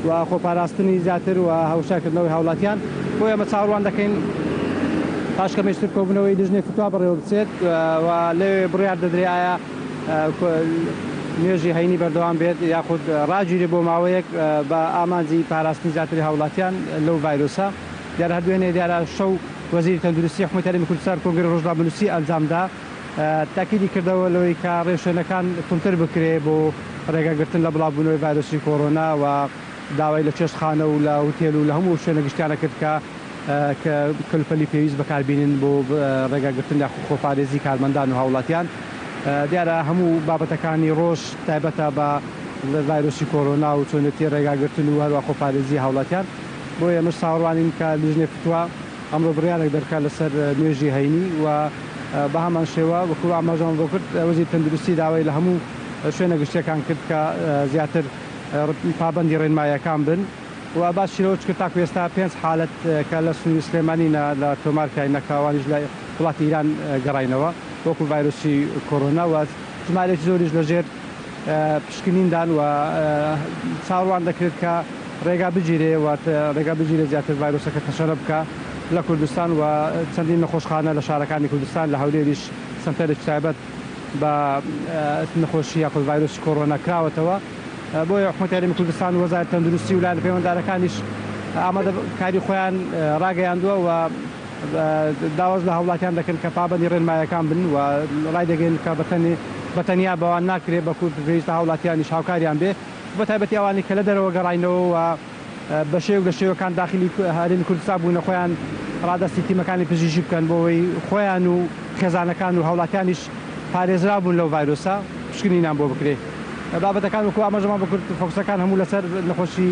و خۆپاراستنی زیاتر و هۆشیارکردنەوەی هاوڵاتیان، بۆیە ئێمە چاوەڕوان دەکەین پاش کەمێکی تر کۆبوونەوەی لیژنەی فتوا بەڕێوەبچێت و لەوێ بڕیار دەدرێت ئایا نوێژی هەینی بەردەوام بێت یاخود ڕاگیرێت بۆ ماوەیەک بە ئامانجی پاراستنی زیاتری هاوڵاتیان لەو ڤایرۆسە. دیارە هەر دوێنێ دیارە شەو وەزیری تەندروستی حکومەتی هەرێمی کوردستان کۆنگرەی ڕۆژنامەنووسی ئەنجامدا، تەئکیدی کردەوە لەوەی کە ڕێوشوێنەکان توندتر بکرێ بۆ ڕێگەگرتن لە بڵاوبوونەوەی ڤایرۆسی کۆرۆنا و داوای لە چێشتخانە و لە هوتێل و لە هەموو شوێنە گشتیانە کرد کە کەلوپەلی پێویست بەکاربینن بۆ ڕێگەگرتن یاخود خۆپارێزی کارمەندان و هاوڵاتیان. دیارە هەموو بابەتەکانی ڕۆژ تایبەتە بە ڤایرۆسی کۆرۆنا و چۆنێتی ڕێگاگرتن و هەروە خۆپارێزی هاوڵاتیان. بۆیە ئێمەش چاوەڕوانین کە لیژنەی فتوا ئەمڕۆ بڕیارێک دەربکات لەسەر نوێژی هەینی و بەهەمان شێوە وەکو ئاماژەمان بۆ کرد وەزیری تەندروستی داوای لە هەموو شوێنە گشتیەکان کرد کە زیاتر پابەندی ڕێنماییەکان بن و باسی لەوەش کرد تاکو ئێستا پێنج حالەت کە لە سنووری سلێمانی لە تۆمار کراینە کە ئەوانیش لە وڵاتی ئیران گەڕاینەوە وەکو ڤایرۆسی کۆرۆنا و ژمارەیەکی زۆریش لە ژێر پشکنیندان و چاوەڕوان دەکرێت کە ڕێگا بگیرێ و ڕێگا بگیرێت زیاتر ڤایرۆسەکە تەشەنە بکا لە کوردستان و چەندین نەخۆشخانە لە شارەکانی کوردستان لە هەولێریش سەنتەرێکی تایبەت بە نەخۆشی یاخود ڤایرۆسی کۆرۆنا کراوەتەوە بۆیە حکومەتی هەرێمی کوردستان و وەزارەتی تەندروستی و لایەنە پەیوەندارەکانیش ئامادەکاری خۆیان ڕاگەیاندووە و داواش لە هاوڵاتیان دەکەن کە پابەندی ڕێنمایەکان بن و ڕایدەگەیەنن کە بە تەنیا بەوان ناکرێت بەڵکو پێویستە هاوڵاتیانیش هاوکاریان بێ بە تایبەتی ئەوانەی کە لە دەرەوە گەڕاینەوە و بە شێوەیەک لە شێوەکان داخلی هەرێمی کوردستان بوونە خۆیان ڕادەستی تیمەکانی پزیشکی بکەن بۆ ئەوەی خۆیان و خێزانەکان و هاوڵاتیانیش پارێزراو بوون لەو ڤایرۆسە پشکنینیان بۆ بکرێ. بابەتەکان وەکو ئاماژەمان بۆ کرد فۆکسەکان هەموو لەسەر نەخۆشی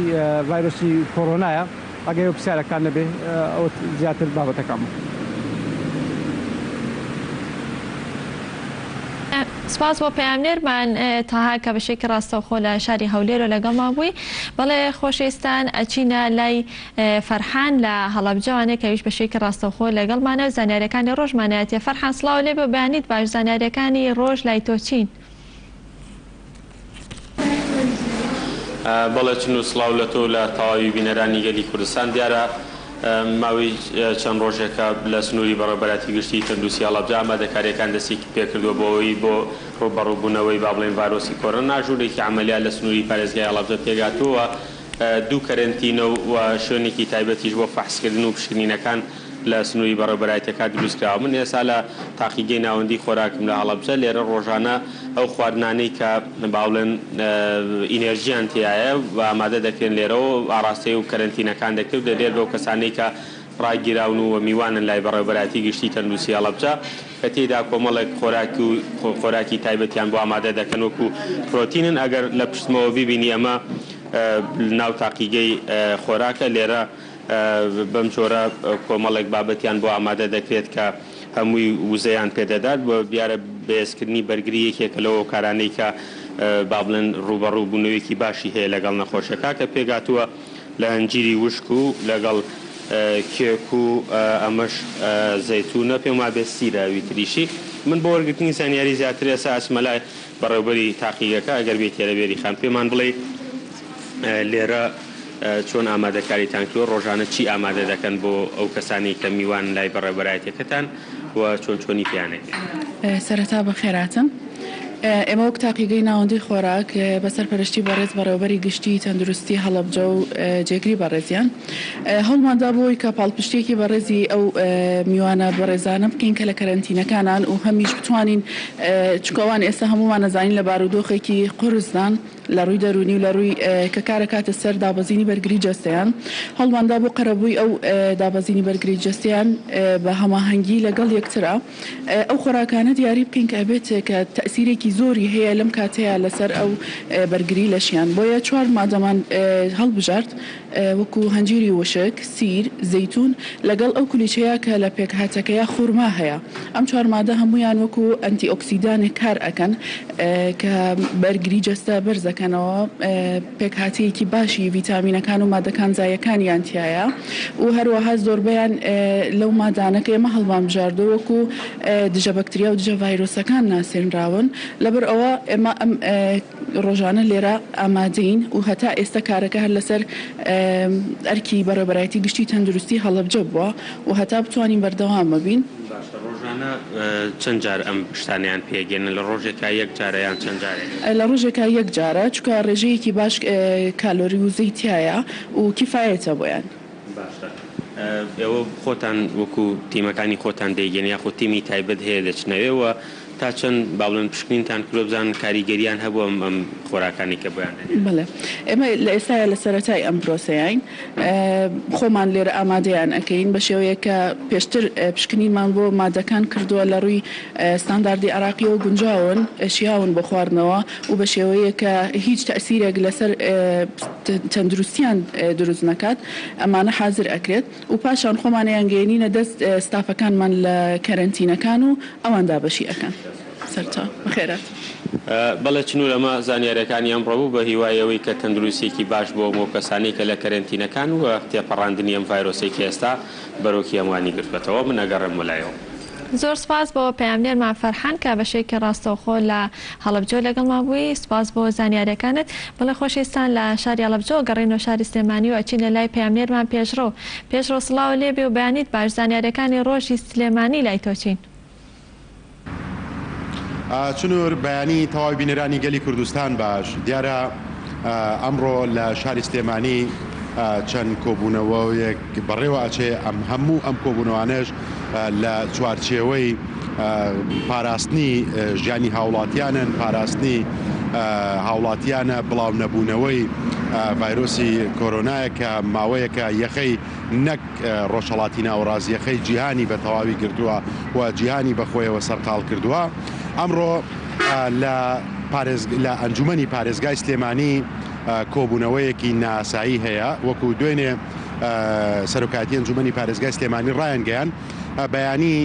ڤایرۆسی کۆرۆنایە. ئەگەر ئێوە پرسیارێکتان نەبێ ئەوە زیاتر بابەتەکان بوو. سپاس بۆ پەیامنێرمان تەها کە بەشێکی ڕاستەوخۆ لە شاری هەولێرەوە لەگەڵمان بووی. بەڵێ خۆشەویستان ئەچینە لای فەرحان لە هەڵەبجەوانێ کە ئەویش بەشێکی ڕاستەوخۆ لەگەڵمانە و زانیاریەکانی ڕۆژمانایەتیە. فەرحان سڵاو لێبێ و بەیانیت باش زانیاریەکانی ڕۆژ لای تۆ چین؟ بەڵێ چنور سڵاو لە تۆ و لە تەواوی بینەرانی گەلی کوردستان. دیارە ماوەی چەند ڕۆژێکە لە سنووری بەڕێوەبەرایەتی گشتیی تەندروستی هەڵەبجە ئامادەکارییەکان دەستی پێکردووە بۆ ئەوەی بۆ ڕووبەڕووبوونەوەی با بڵێین ڤایرۆسی کۆرۆنا ژوورێکی عەمەلیات لە سنووری پارێزگای هەڵەبجە پێکهاتووە دوو کەرەنتینە و شوێنێکی تایبەتیش بۆ فەحسکردن و پشکنینەکان لە سنووری بەڕێوەبەرایەتیەکە دروستکراوە. من ئێستا لە تاقیگەی ناوەندی خۆراکم لە هەڵەبجە، لێرە ڕۆژانە ئەو خواردنانەی کە با بڵێن ئینێرژیان تێیایە ئامادە دەکرێن لێرەوە ئاڕاستەی و کەرەنتینەکان دەکرێت و دەدرێت بەو کەسانەی کە ڕاگیراون و میوانن لای بەڕێوەبەرایەتی گشتی تەندروستی هەڵەبجە کە تێیدا کۆمەڵێک خۆراک و خۆراکی تایبەتیان بۆ ئامادە دەکەن وەکو پرۆتینن ئەگەر لە پشتمەوە بیبینی ئەمە ناو تاقیگەی خۆراکە لێرە بەم جۆرە کۆمەڵێک بابەتیان بۆ ئامادە دەکرێت کە هەمووی وزەیان پێدەدات و دیارە بەهێزکردنی بەرگری یەکێکە لەو هۆکارانەی کە با بڵێن ڕووبەڕوو بوونەوەیەکی باشی هەیە لەگەڵ نەخۆشیەکە کە پێکهاتووە لە هەنجیری وشک و لەگەڵ کێک و ئەمەش زەیتونە پێم وابێت سیرە ئەوی تریشی. من بۆ وەرگرتنی زانیاری زیاتر ئێستا ئەچمە لای بەڕێوبەری تاقیگەکە ئەگەر بێیت لێرە بێریخان پێمان بڵێی لێرە چۆن ئامادەکاریتان کردووە، ڕۆژانە چی ئامادە دەکەن بۆ ئەو کەسانەی کە میوانن لای بەڕێوەبەرایەتیەکەتان و چۆن چۆنی پێیان ئەگەن؟ سەرەتا بەخێرهاتن. ئێمە وەک تاقیگەی ناوەندی خۆراک بە سەرپەرشتی بەڕێز بەڕێوەبەری گشتیی تەندروستی هەڵەبجە و جێگری بەڕێزیان هەوڵمان دا بۆ ئەوەی کە پاڵپشتییەکی بەڕێزی ئەو میوانە بەڕێزانە بکەین کە لە کەرەنتینەکانان و هەمیش بتوانین چونکە ئەوان ئێستا هەموومان ئەزانین لە بارودۆخێکی قورسدان لە ڕووی دەروونی و لە ڕووی کە کارەکاتە سەر دابەزینی بەرگری جەستەیان، هەوڵماندا بۆ قەرەبووی ئەو دابەزینی بەرگری جەستەیان بە هەماهەنگی لەگەڵ یەکترا ئەو خۆراکانە دیاری بکەین کە ئەبێت کە تەئسیرێکی زۆری هەیە لەم کاتەیا لەسەر ئەو بەرگری لەشیان بۆیە چوار مادەمان هەڵبژارد وەکو هەنجیری وشک، سیر، زەیتون لەگەڵ ئەو کولیچەیە کە لە پێکهاتەکەیا خورما هەیە. ئەم چوار مادە هەموویان وەکو ئەنتی ئۆکسیدانێک کار ئەکەن کە بەرگری جەستە بەرز ئەکەنەوە، پێکهاتەیەکی باشی ڤیتامینەکان و مادە کانزاییەکانیان تیایە و هەروەها زۆربەیان لەو مادانە کە ئێمە هەڵمانبژاردووە وەکو دژە بەکتریا و دژە ڤایرۆسەکان ناسێنراون لەبەر ئەوە ئێمە ئەم ڕۆژانە لێرە ئامادەین و هەتا ئێستا کارەکە هەر لەسەر ئەرکی بەڕێوەبەرایەتی گشتی تەندروستی هەڵەبجە بووە و هەتا بتوانین بەردەوام ئەبین. باشە ڕۆژانە چەند جار ئەم شتانەیان پێگەیەنن لە ڕۆژێکا یەک جارە یان چەند جارێک؟ لە ڕۆژێکا یەک جارە چونکە ڕێژەیەکی باش کالۆری وزەی تیایە و کیفایەتە بۆیان. باشە ئێوە خۆتان وەکو تیمەکانی خۆتان دەیگەن یاخود تیمی تایبەت هەیە دەچنەوێ و تا چەند با بڵێن پشکنینتان کردوە بزانن کاریگەریان هەبوە ئەم ئەم خۆراکانەی کە بۆیان دەنێرن؟ بەڵێ ئێمە لە ئێستایا لە سەرەتای ئەم پرۆسەیاین خۆمان لێرە ئامادەیان ئەکەین بە شێوەیەک کە پێشتر پشکنینمان بۆ مادەکان کردووە لە ڕووی ستانداردی عێراقیەوە گونجاون شیاون بۆ خواردنەوە و بە شێوەیەک کە هیچ تەئسیرێک لەسەر تەندروستیان دروست نەکات ئەمانە حازر ئەکرێت. و پاشان خۆمان ئەیانگەیەنینە دەست ستافەکانمان لە کەرەنتینەکان و ئەوان دابەشی ئەکەن. سەرچاو. بەخێرهات. بەڵێ چنور ئەمە زانیاریەکانی ئەمڕۆ بوو بە هیوای ئەوەی کە تەندروستیەکی باش بۆ ئەو کەسانەی کە لە کەرەنتینەکان و تێپەڕاندنی ئەم ڤایرۆسەی کە ئێستا بەرۆکی هەموانی گرتوەتەوە من ئەگەڕێمەوە لایەوە. زۆر سپاس بۆ پەیامنێرمان فەرحان کە بەشێکی ڕاستەوخۆ لە هەڵەبجەوە لەگەڵمان بووی سپاس بۆ زانیاریەکانت بەڵێ خۆشەویستان لە شاری هەڵەبجەوە گەڕێینەوە شاری سلێمانی و ئەچینە لای پەیامنێرمان پێشڕەو پێشڕەو سڵاوت لێبێ و بەیانیت باش زانیاریەکانی ڕۆژی سلێمانی لای تۆ چین؟ چنور بەیانی تەواوی بینەرانی گەلی کوردستان باش دیارە ئەمڕۆ لە شاری سلێمانی چەند کۆبوونەوەیەک بەڕێوە ئەچێ ئەم هەموو ئەم کۆبوونەوانەش لە چوارچێوەی پاراستنی ژیانی هاوڵاتیانن پاراستنی هاوڵاتیانە بڵاو نەبوونەوەی. ڤایرۆسی کۆرۆنایە کە ماوەیەکە یەخەی نەک ڕۆژهەڵاتی ناوەڕاست یەخەی جیهانی بە تەواوی گرتووە و جیهانی بەخۆیەوە سەرقاڵ کردووە. ئەمڕۆ لە لە ئەنجومەنی پارێزگای سلێمانی کۆبوونەوەیەکی نائاسایی هەیە، وەکو دوێنێ سەرۆکایەتی ئەنجومەنی پارێزگای سلێمانی ڕایانگەیاند، بەیانی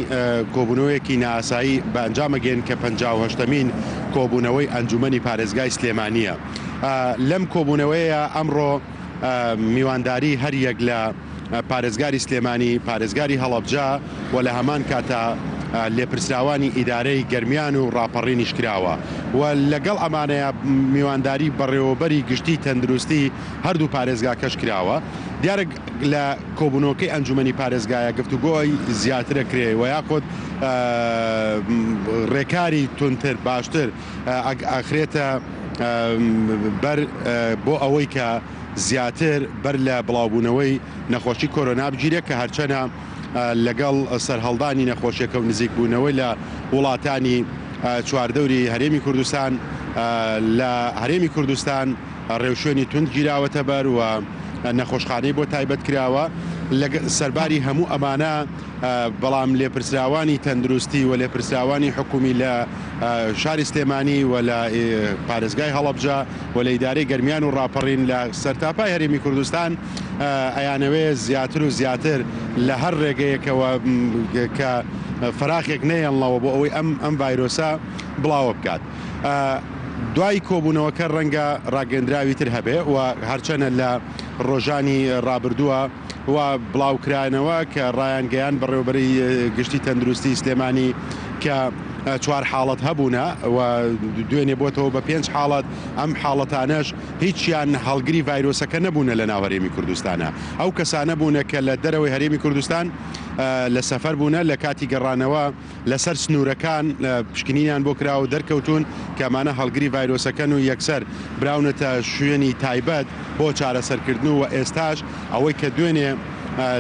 کۆبوونەوەیەکی نائاسایی بە ئەنجامەگەین کە 58مین کۆبوونەوەی ئەنجومەنی پارێزگای سلێمانییە. لەم کۆبوونەوەیە ئەمڕۆ میوانداری هەریەک لە پارێزگاری سلێمانی، پارێزگاری هەڵەبجە و لە هەمان کاتا لێپرسراوانی ئیدارەی گەرمیان و ڕاپەڕینیش کراوە و لەگەڵ ئەمانەیا میوانداری بەڕێوەبەری گشتی تەندروستی هەردوو پارێزگاکەش کراوە. دیارە لە کۆبوونەوەکەی ئەنجومەنی پارێزگایە گفتوگۆی زیاترە کرێ و یاخود ڕێکاری توندتر باشتر ئەخرێتە بەر بۆ ئەوەی کە زیاتر بەر لە بڵاوبوونەوەی نەخۆشی کۆرۆنا بگیرێت کە هەرچەنە لەگەڵ سەرهەڵدانی نەخۆشیەکە و نزیکبوونەوەی لە وڵاتانی چواردەوری هەرێمی کوردستان لە هەرێمی کوردستان ڕێوشوێنی توند گیراوەتە بەر و نەخۆشخانەی بۆ تایبەت کراوە سەرباری هەموو ئەمانە بەڵام لێپرسراوانی تەندروستی و لێپرسراوانی حکومی لە شاری سلێمانی و لە پارێزگای هەڵەبجە و لە ئیدارەی گەرمیان و ڕاپەڕین لە سەرتاپای هەرێمی کوردستان ئەیانەوێ زیاتر و زیاتر لە هەر ڕێگەیەکەوە کە فەراخێک نەیەڵنەوە بۆ ئەوەی ئەم ئەم ڤایرۆسە بڵاوە بکات. دوای کۆبوونەوەکە ڕەنگە ڕاگەندراوی تر هەبێ و هەرچەنە لە ڕۆژانی ڕابردووە و بڵاوکرانەوە کە ڕایانگەیاند بەڕێوەبەری گشتی تەندروستی سلێمانی کە چوار حاڵەت هەبوونە و دوێنێ بۆتەوە بە پێنج حاڵەت، ئەم حاڵەتانەش هیچیان هەڵگری ڤایرۆسەکە نەبوونە لە ناو هەرێمی کوردستانە، ئەو کەسانە بوونە کە لە دەرەوەی هەرێمی کوردستان لە سەفەر بوونە لە کاتی گەڕانەوە لەسەر سنوورەکان پشکنینیان بۆ کراوە و دەرکەوتوون کە ئەمانە هەڵگری ڤایرۆسەکەن و یەکسەر براونەتە شوێنی تایبەت بۆ چارەسەرکردن و ئێستاش ئەوەی کە دوێنێ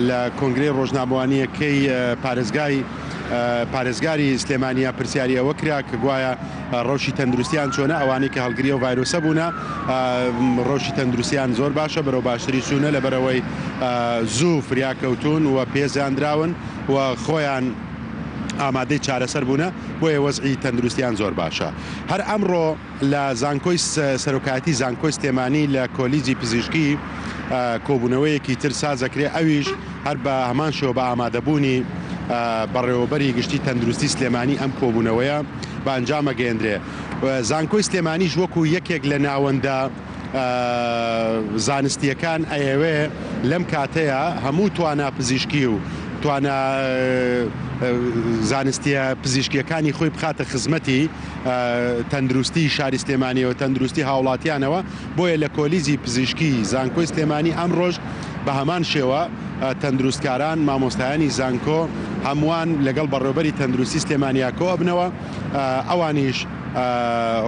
لە کۆنگرەی ڕۆژنامەوانییەکەی پارێزگای پارێزگاری سلێمانییە پرسیاری ئەوە کرا کە گوایە ڕەوشی تەندروستیان چۆنە ئەوانەی کە هەڵگری ئەو ڤایرۆسە بوونە ڕەوشی تەندروستیان زۆر باشە بەرەو باشتری چوونە لەبەرئەوەی زوو فریاکەوتوون و پێزاندراون و خۆیان ئامادەی چارەسەر بوونە، بۆیە وەزعی تەندروستیان زۆر باشە. هەر ئەمڕۆ لە زانکۆی سەرۆکایەتی زانکۆی سلێمانی لە کۆلیجی پزیشکی کۆبوونەوەیەکی تر ساز ئەکرێ، ئەویش هەر بە هەمان شێوە بە ئامادەبوونی بەڕێوەبەری گشتی تەندروستی سلێمانی ئەم کۆبوونەوەیە بە ئەنجام ئەگەیەندرێ. زانکۆی سلێمانیش وەکو یەکێک لە ناوەندە زانستییەکان ئەیەوێ لەم کاتەیا هەموو توانا پزیشکی و توانا زانستیە پزیشکیەکانی خۆی بخاتە خزمەتی تەندروستی شاری سلێمانیەوە تەندروستی هاوڵاتیانەوە بۆیە لە کۆلیجی پزیشکی زانکۆی سلێمانی ئەمڕۆش بە هەمان شێوە تەندروستکاران مامۆستایانی زانکۆ هەمووان لەگەڵ بەڕێوبەری تەندروستی سلێمانیا کۆ ئەبنەوە ئەوانیش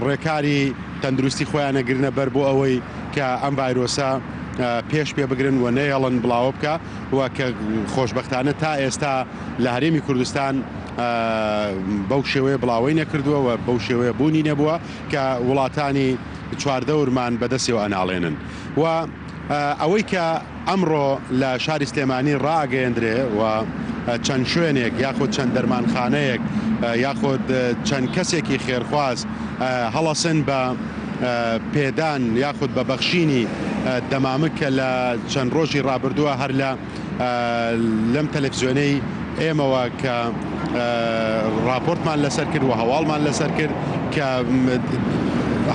ڕێکاری تەندروستی خۆیان ئەگرنە بەر بۆ ئەوەی کە ئەم ڤایرۆسە پێش پێ بگرن و نەیەڵن بڵاوە بکا و کە خۆشبەختانە تا ئێستا لە هەرێمی کوردستان بەو شێوەیە بڵاوەی نەکردووە و بەو شێوەیە بوونی نەبووە کە وڵاتانی چواردەورمان بەدەستەوە ئەناڵێنن و ئەوەی کە ئەمڕۆ لە شاری سلێمانی ڕائەگەیەندرێ و چەند شوێنێک یاخود چەند دەرمانخانەیەک یاخود چەند کەسێکی خێرخواز هەڵەسن بە پێدان یاخود بە بەخشینی دەمامک کە لە چەند ڕۆژی ڕابردووە هەر لە لەم تەلەفزیۆنەی ئێمەوە کە ڕاپۆرتمان لەسەر کرد و هەواڵمان لەسەر کرد کە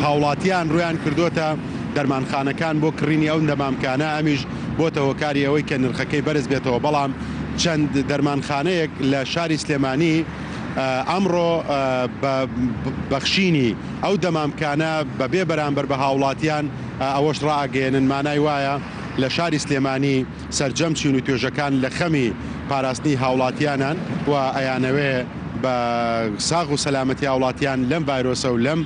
هاوڵاتیان ڕویان کردووەتە دەرمانخانەکان بۆ کڕینی ئەو دەمامکانە، ئەمیش بۆتە هۆکاری ئەوەی کە نرخەکەی بەرز بێتەوە، بەڵام چەند دەرمانخانەیەک لە شاری سلێمانی ئەمڕۆ بە بەخشینی ئەو دەمامکانە بە بێ بەرامبەر بە هاوڵاتیان ئەوەش ڕائەگەیەنن مانای وایە لە شاری سلێمانی سەرجەم چین و توێژەکان لە خەمی پاراستنی هاوڵاتیانان و ئەیانەوێ بە ساغ و سەلامەتی هاوڵاتیان لەم ڤایرۆسە و لەم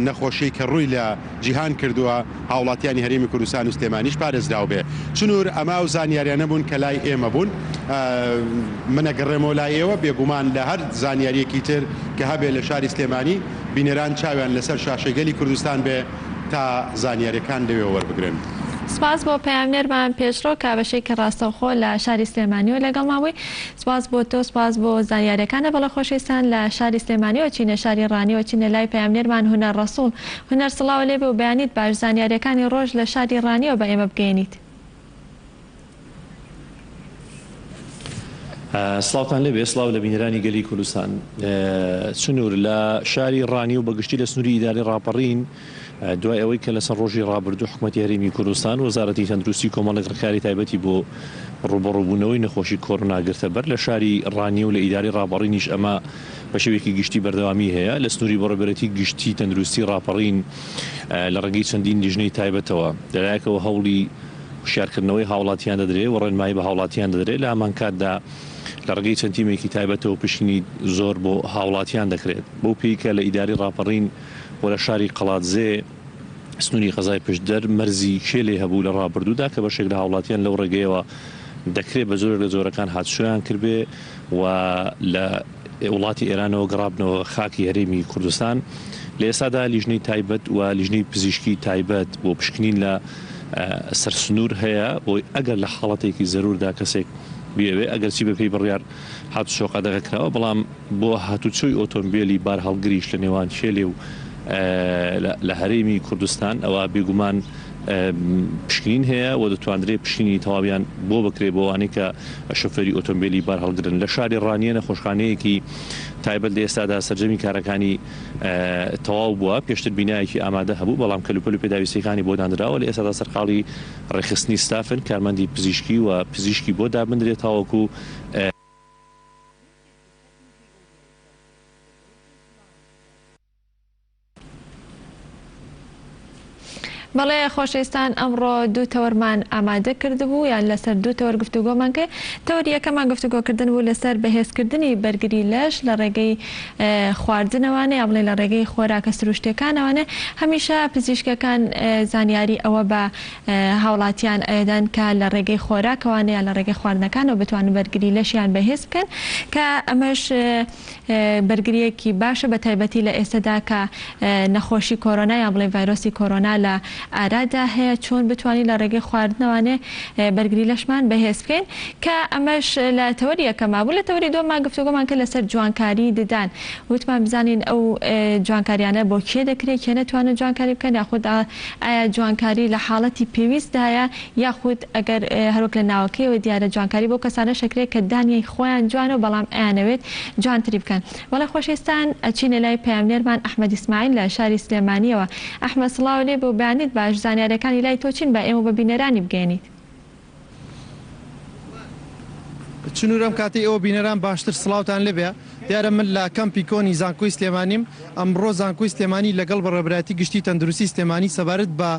نەخۆشیەی کە ڕووی لە جیهان کردووە هاوڵاتیانی هەرێمی کوردستان و سلێمانیش پارێزراو بێ. چنور ئەمە ئەو زانیاریانە بوون کە لای ئێمە بوون. من ئەگەڕێمەوە لای ئێوە، بێگومان لە هەر زانیاریەکی تر کە هەبێ لە شاری سلێمانی بینەران چاویان لەسەر شاشەی گەلی کوردستان بێ. تا زانیاریەکان لەوێوە وەربگرن. سپاس بۆ پەیامنێرمان پێشڕەو کابەشەی کە ڕاستەوخۆ لە شاری سلێمانیەوە لەگەڵمان بووی سپاس بۆ تۆ سپاس بۆ زانیاریەکانە بەڵێ خۆشەویستان لە شاری سلێمانیەوە چینە شاری ڕانیەوە چینە لای پەیامنێرمان هونەر ڕەسوڵ هونەر سڵاوە لێبێ و بەیانیت باش زانیاریەکانی ڕۆژ لە شاری ڕانیەوە بە ئێمە بگەیەنیت. سڵاوتان لێبێ سڵاو لە بینەرانی گەلی کوردستان سنوور لە شاری ڕانی و بەگشتی لە سنووری ئیداری ڕاپەڕین دوای ئەوەی کە لەسەر ڕۆژی ڕابردوو حکوومەتی هەرێمی کوردستان وەزارەتی تەندروستی کۆمەڵێک ڕێکاری تایبەتی بۆ ڕووبەڕووبوونەوەی نەخۆشی کۆرۆنا گرتە بەر لە شاری ڕانیە و لە ئیداری ڕاپەڕینیش ئەمە بە شێوەیەکی گشتی بەردەوامی هەیە لە سنووری بەڕێوەبەرێتی گشتی تەندروستی ڕاپەڕین لە ڕێگەی چەندین لیژنەی تایبەتەوە لەلایەکەوە هەوڵی هۆشیارکردنەوەی هاوڵاتیان دەدرێ و ڕێنمایی بە هاوڵاتیان دەدرێ، لە هەمانکاتدا لە ڕێگەی چەند تیمێکی تایبەتەوە پشکنینی زۆر بۆ هاوڵاتیان دەکرێت، بەو پێی کە لە ئیدارەی ڕاپەڕین و لە شاری قەڵادزێ سنووری قەزای پشدەر مەرزی کێلێ هەبوو لە ڕابردوودا کە بەشێک لە هاوڵاتیان لەو ڕێگەیەوە دەکرێ بە جۆرێک لە جۆرەکان هاتوچۆیان کردبێ و لە وڵاتی ئێرانەوە گەڕابنەوە خاکی هەرێمی کوردستان، لە ئێستادا لیژنەی تایبەت و لیژنەی پزیشکی تایبەت بۆ پشکنین لە سەر سنوور هەیە بۆی ئەگەر لە حاڵەتێکی زەروردا کەسێک بیەوێ ئەگەرچی بەپێی بڕیار هاتوچۆ قەدەغە کراوە بەڵام بۆ هاتوچۆی ئۆتۆمبێلی بارهەڵگریش لە نێوان کێلێ و لە هەرێمی کوردستان ئەوا بێگومان پشکنین هەیە و دەتواندرێت پشکنینی تەواویان بۆ بکرێت بۆ ئەوانەی کە شۆفێری ئۆتۆمبێلی بارهەڵگرن. لە شاری ڕانیە نەخۆشخانەیەکی تایبەت لە ئێستادا سەرجەمی کارەکانی تەواو بووە، پێشتر بینایەکی ئامادە هەبوو، بەڵام کەلوپەل و پێداویستییەکانی بۆ دانراوە، لە ئێستادا سەرقاڵی ڕێکخستنی ستافن، کارمەندی پزیشکی و پزیشکی بۆ دابندرێت تاوەکو. بەڵێ خۆشەویستان ئەمڕۆ دوو تەوەرمان ئامادە کردبوو یان لەسەر دوو تەوەر گفتوگۆمان کرد تەوەری یەکەمان گفتوگۆکردن بوو لەسەر بەهێزکردنی بەرگری لەش لە ڕێگەی خواردنەوانە یا بڵێ لە ڕێگەی خۆراکە سروشتیەکانەوانە هەمیشە پزیشکەکان زانیاری ئەوە بە هاوڵاتیان ئەدەن کە لە ڕێگەی خۆراکەوانە یا لە ڕێگەی خواردنەکانەوە بتوانن بەرگری لەشیان بەهێز بکەن کە ئەمەش بەرگرییەکی باشە بە تایبەتی لە ئێستەدا کە نەخۆشی کۆرۆنا یان بڵێین ڤایرۆسی کۆرۆنا لە ئارادا هەیە چۆن بتوانین لە ڕێگەی خواردنەوانێ بەرگری لەشمان بەهێز بکەین کە ئەمەش لە تەوەری یەکەما بوو لە تەوەری دووەممان گفتوگۆمان کرد لەسەر جوانکاری ددان وتمان بزانین ئەو جوانکاریانە بۆ کێ دەکرێت کێ نەتوانن جوانکاری بکەن یاخود ئایا جوانکاری لە حاڵەتی پێویستدایە یاخود ئەگەر هەروەک لە ناوەکەیەوە دیارە جوانکاری بەو کەسانەش ئەکرێت کە دانی خۆیان جوانە و بەڵام ئەیانەوێت جوانتری بکەن. بەڵێ خۆشەویستان ئەچینە لای پەیامنێرمان ئەحمەد ئیسماعیل لە شاری سلێمانیەوە. ئەحمەد سڵاو لێ بێ و بەیانیت باش، زانیاریەکانی لای تۆ چین با ئێمە و بە بینەرانی بگەیەنیت. چنور ئەم کاتەی ئێوە بینەران باشتر سڵاوتان لێبێ. دیارە من لە کەمپی کۆنی زانکۆی سلێمانیم، ئەمڕۆ زانکۆی سلێمانی لەگەڵ بەڕێوەبەرایەتی گشتی تەندروستی سلێمانی سەبارەت بە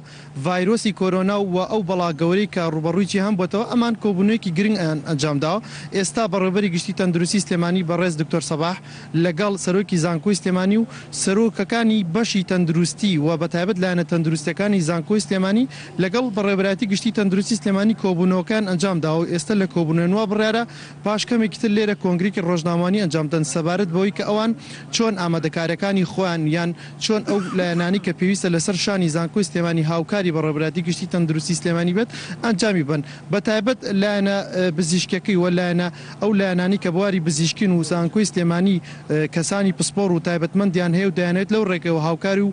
ڤایرۆسی کۆرۆنا و ئەو بەڵا گەورەی کە ڕووبەڕووی جیهان بۆتەوە، ئەمان کۆبوونەوەیەکی گرنگیان ئەنجامداوە. ئێستا بەڕێوەبەری گشتی تەندروستی سلێمانی بەڕێز دکتۆر سەباح لەگەڵ سەرۆکی زانکۆی سلێمانی و سەرۆکەکانی بەشی تەندروستی و بەتایبەت لایەنە تەندروستیەکانی زانکۆی سلێمانی لەگەڵ بەڕێوەبەرایەتی گشتی تەندروستی سلێمانی کۆبوونەوەکەیان ئەنجامداوە و ئێستا لە کۆبوونەوەن وا بڕیارە پاش کەمێکی تر لێرە کۆنگرێکی ڕۆژنامەوانی ئەنجام بدەن سەبارەت بەوەی کە ئەوان چۆن ئامادەکاریەکانی خۆیان یان چۆن ئەو لایەنانەی کە پێویستە لەسەر شانی زانکۆی سلێمانی هاوکاری بەڕێوەبەرایەتی گشتی تەندروستی سلێمانی بێت ئەنجامی بەن بەتایبەت لایەنە پزیشکیەکەی و لایەنە ئەو لایەنانەی کە بواری پزیشکین و زانکۆی سلێمانی کەسانی پسپۆڕ و تایبەتمەندیان هەیە و دەیانەوێت لەو ڕێگەوە هاوکاری و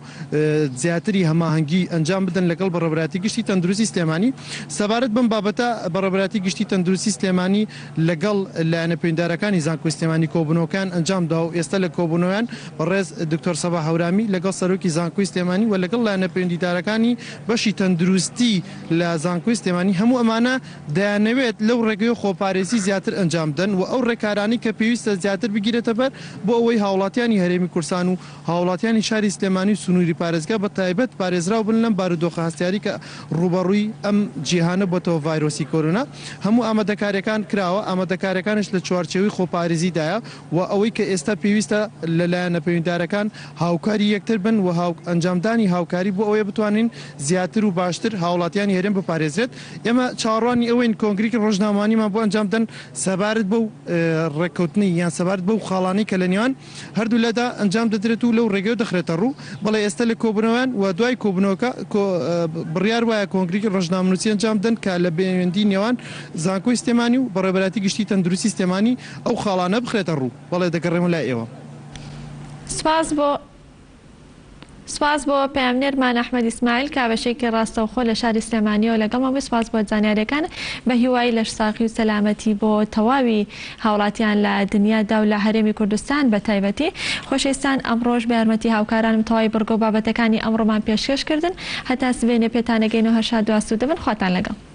زیاتری هەماهەنگی ئەنجام بدەن لەگەڵ بەڕێوەبەرایەتی گشتی تەندروستی سلێمانی سەبارەت بەم بابەتە بەڕێوەبەرایەتی گشتی تەندروستی سلێمانی لەگەڵ لایەنە پەیوەندیدارەکانی زانکۆی سلێمانی کۆبوونەوەکەیان ئەنجامدا و ئێستا لە کۆبوونەوەیان بەڕێز دکتۆر سەباح هەورامی لەگەڵ سەرۆکی زانکۆی سلێمانی و لەگەڵ لایەنە پەیوەندیدارەکانی بەشی تەندروستی لە زانکۆی سلێمانی هەموو ئەمانە دەیانەوێت لەو ڕێگەیەوە خۆپارێزی زیاتر ئەنجام بدەن و ئەو ڕێکارانەی کە پێویستە زیاتر بگیرێتە بەر بۆ ئەوەی هاوڵاتیانی هەرێمی کوردستان و هاوڵاتیانی شاری سلێمانی و سنووری پارێزگا بە تایبەت پارێزراو بن لەم بارودۆخە هەستیاری کە ڕووبەڕووی ئەم جیهانە بۆتەوە ڤایرۆسی کۆرۆنا هەموو ئامادەکاریەکان کراوە ئامادەکاریەکانیش لە چوارچێوەی خۆپارێزیدایە و ئەو. ئەوەی کە ئێستا پێویستە لە لایەنە پەیوەندیدارەکان هاوکاری یەکتر بن و ئەنجامدانی هاوکاری بۆ ئەوەیە بتوانین زیاتر و باشتر هاوڵاتیانی هەرێم بپارێزرێت. ئێمە چاوەڕوانی ئەوەین کۆنگرێکی ڕۆژنامەوانیمان بۆ ئەنجام بدەن سەبارەت بەو ڕێککەوتنەی یان سەبارەت بەو خاڵانەی کە لە نێوان هەردوولادا ئەنجام دەدرێت و لەو ڕێگەیەوە دەخرێتە ڕوو. بەڵێ ئێستا لە کۆبوونەوەیان و دوای کۆبوونەوەکە بڕیار وایە کۆنگرێکی ڕۆژنامەنووسی ئەنجام بدەن کە لە پەیوەندی نێوان زانکۆی سلێمانی و بەڕێوەبەرایەتی گشتی تەندروستی سلێمانی ئەو خاڵانە بخرێتە ڕوو. بەڵێ دەگەڕێمەوە لای ئێوە. سوپاس بۆ سوپاس بۆ پەیامنێرمان ئەحمەد ئیسماعیل کە بەشێکی ڕاستەوخۆ لە شاری سلێمانیەوە لەگەڵمان بووی سوپاس بۆ زانیاریەکانت بە هیوای لەشساغی و سەلامەتی بۆ تەواوی هاوڵاتیان لە دنیادا و لە هەرێمی کوردستان بە تایبەتی خۆشەویستان ئەمڕۆش بە یارمەتی هاوکارانم تەواوی بڕگە و بابەتەکانی ئەمڕۆمان پێشکەش کردن هەتا سبەینێ پێتانەگەین و هەر شاد و ئاسوودە بن خواتان لەگەڵ.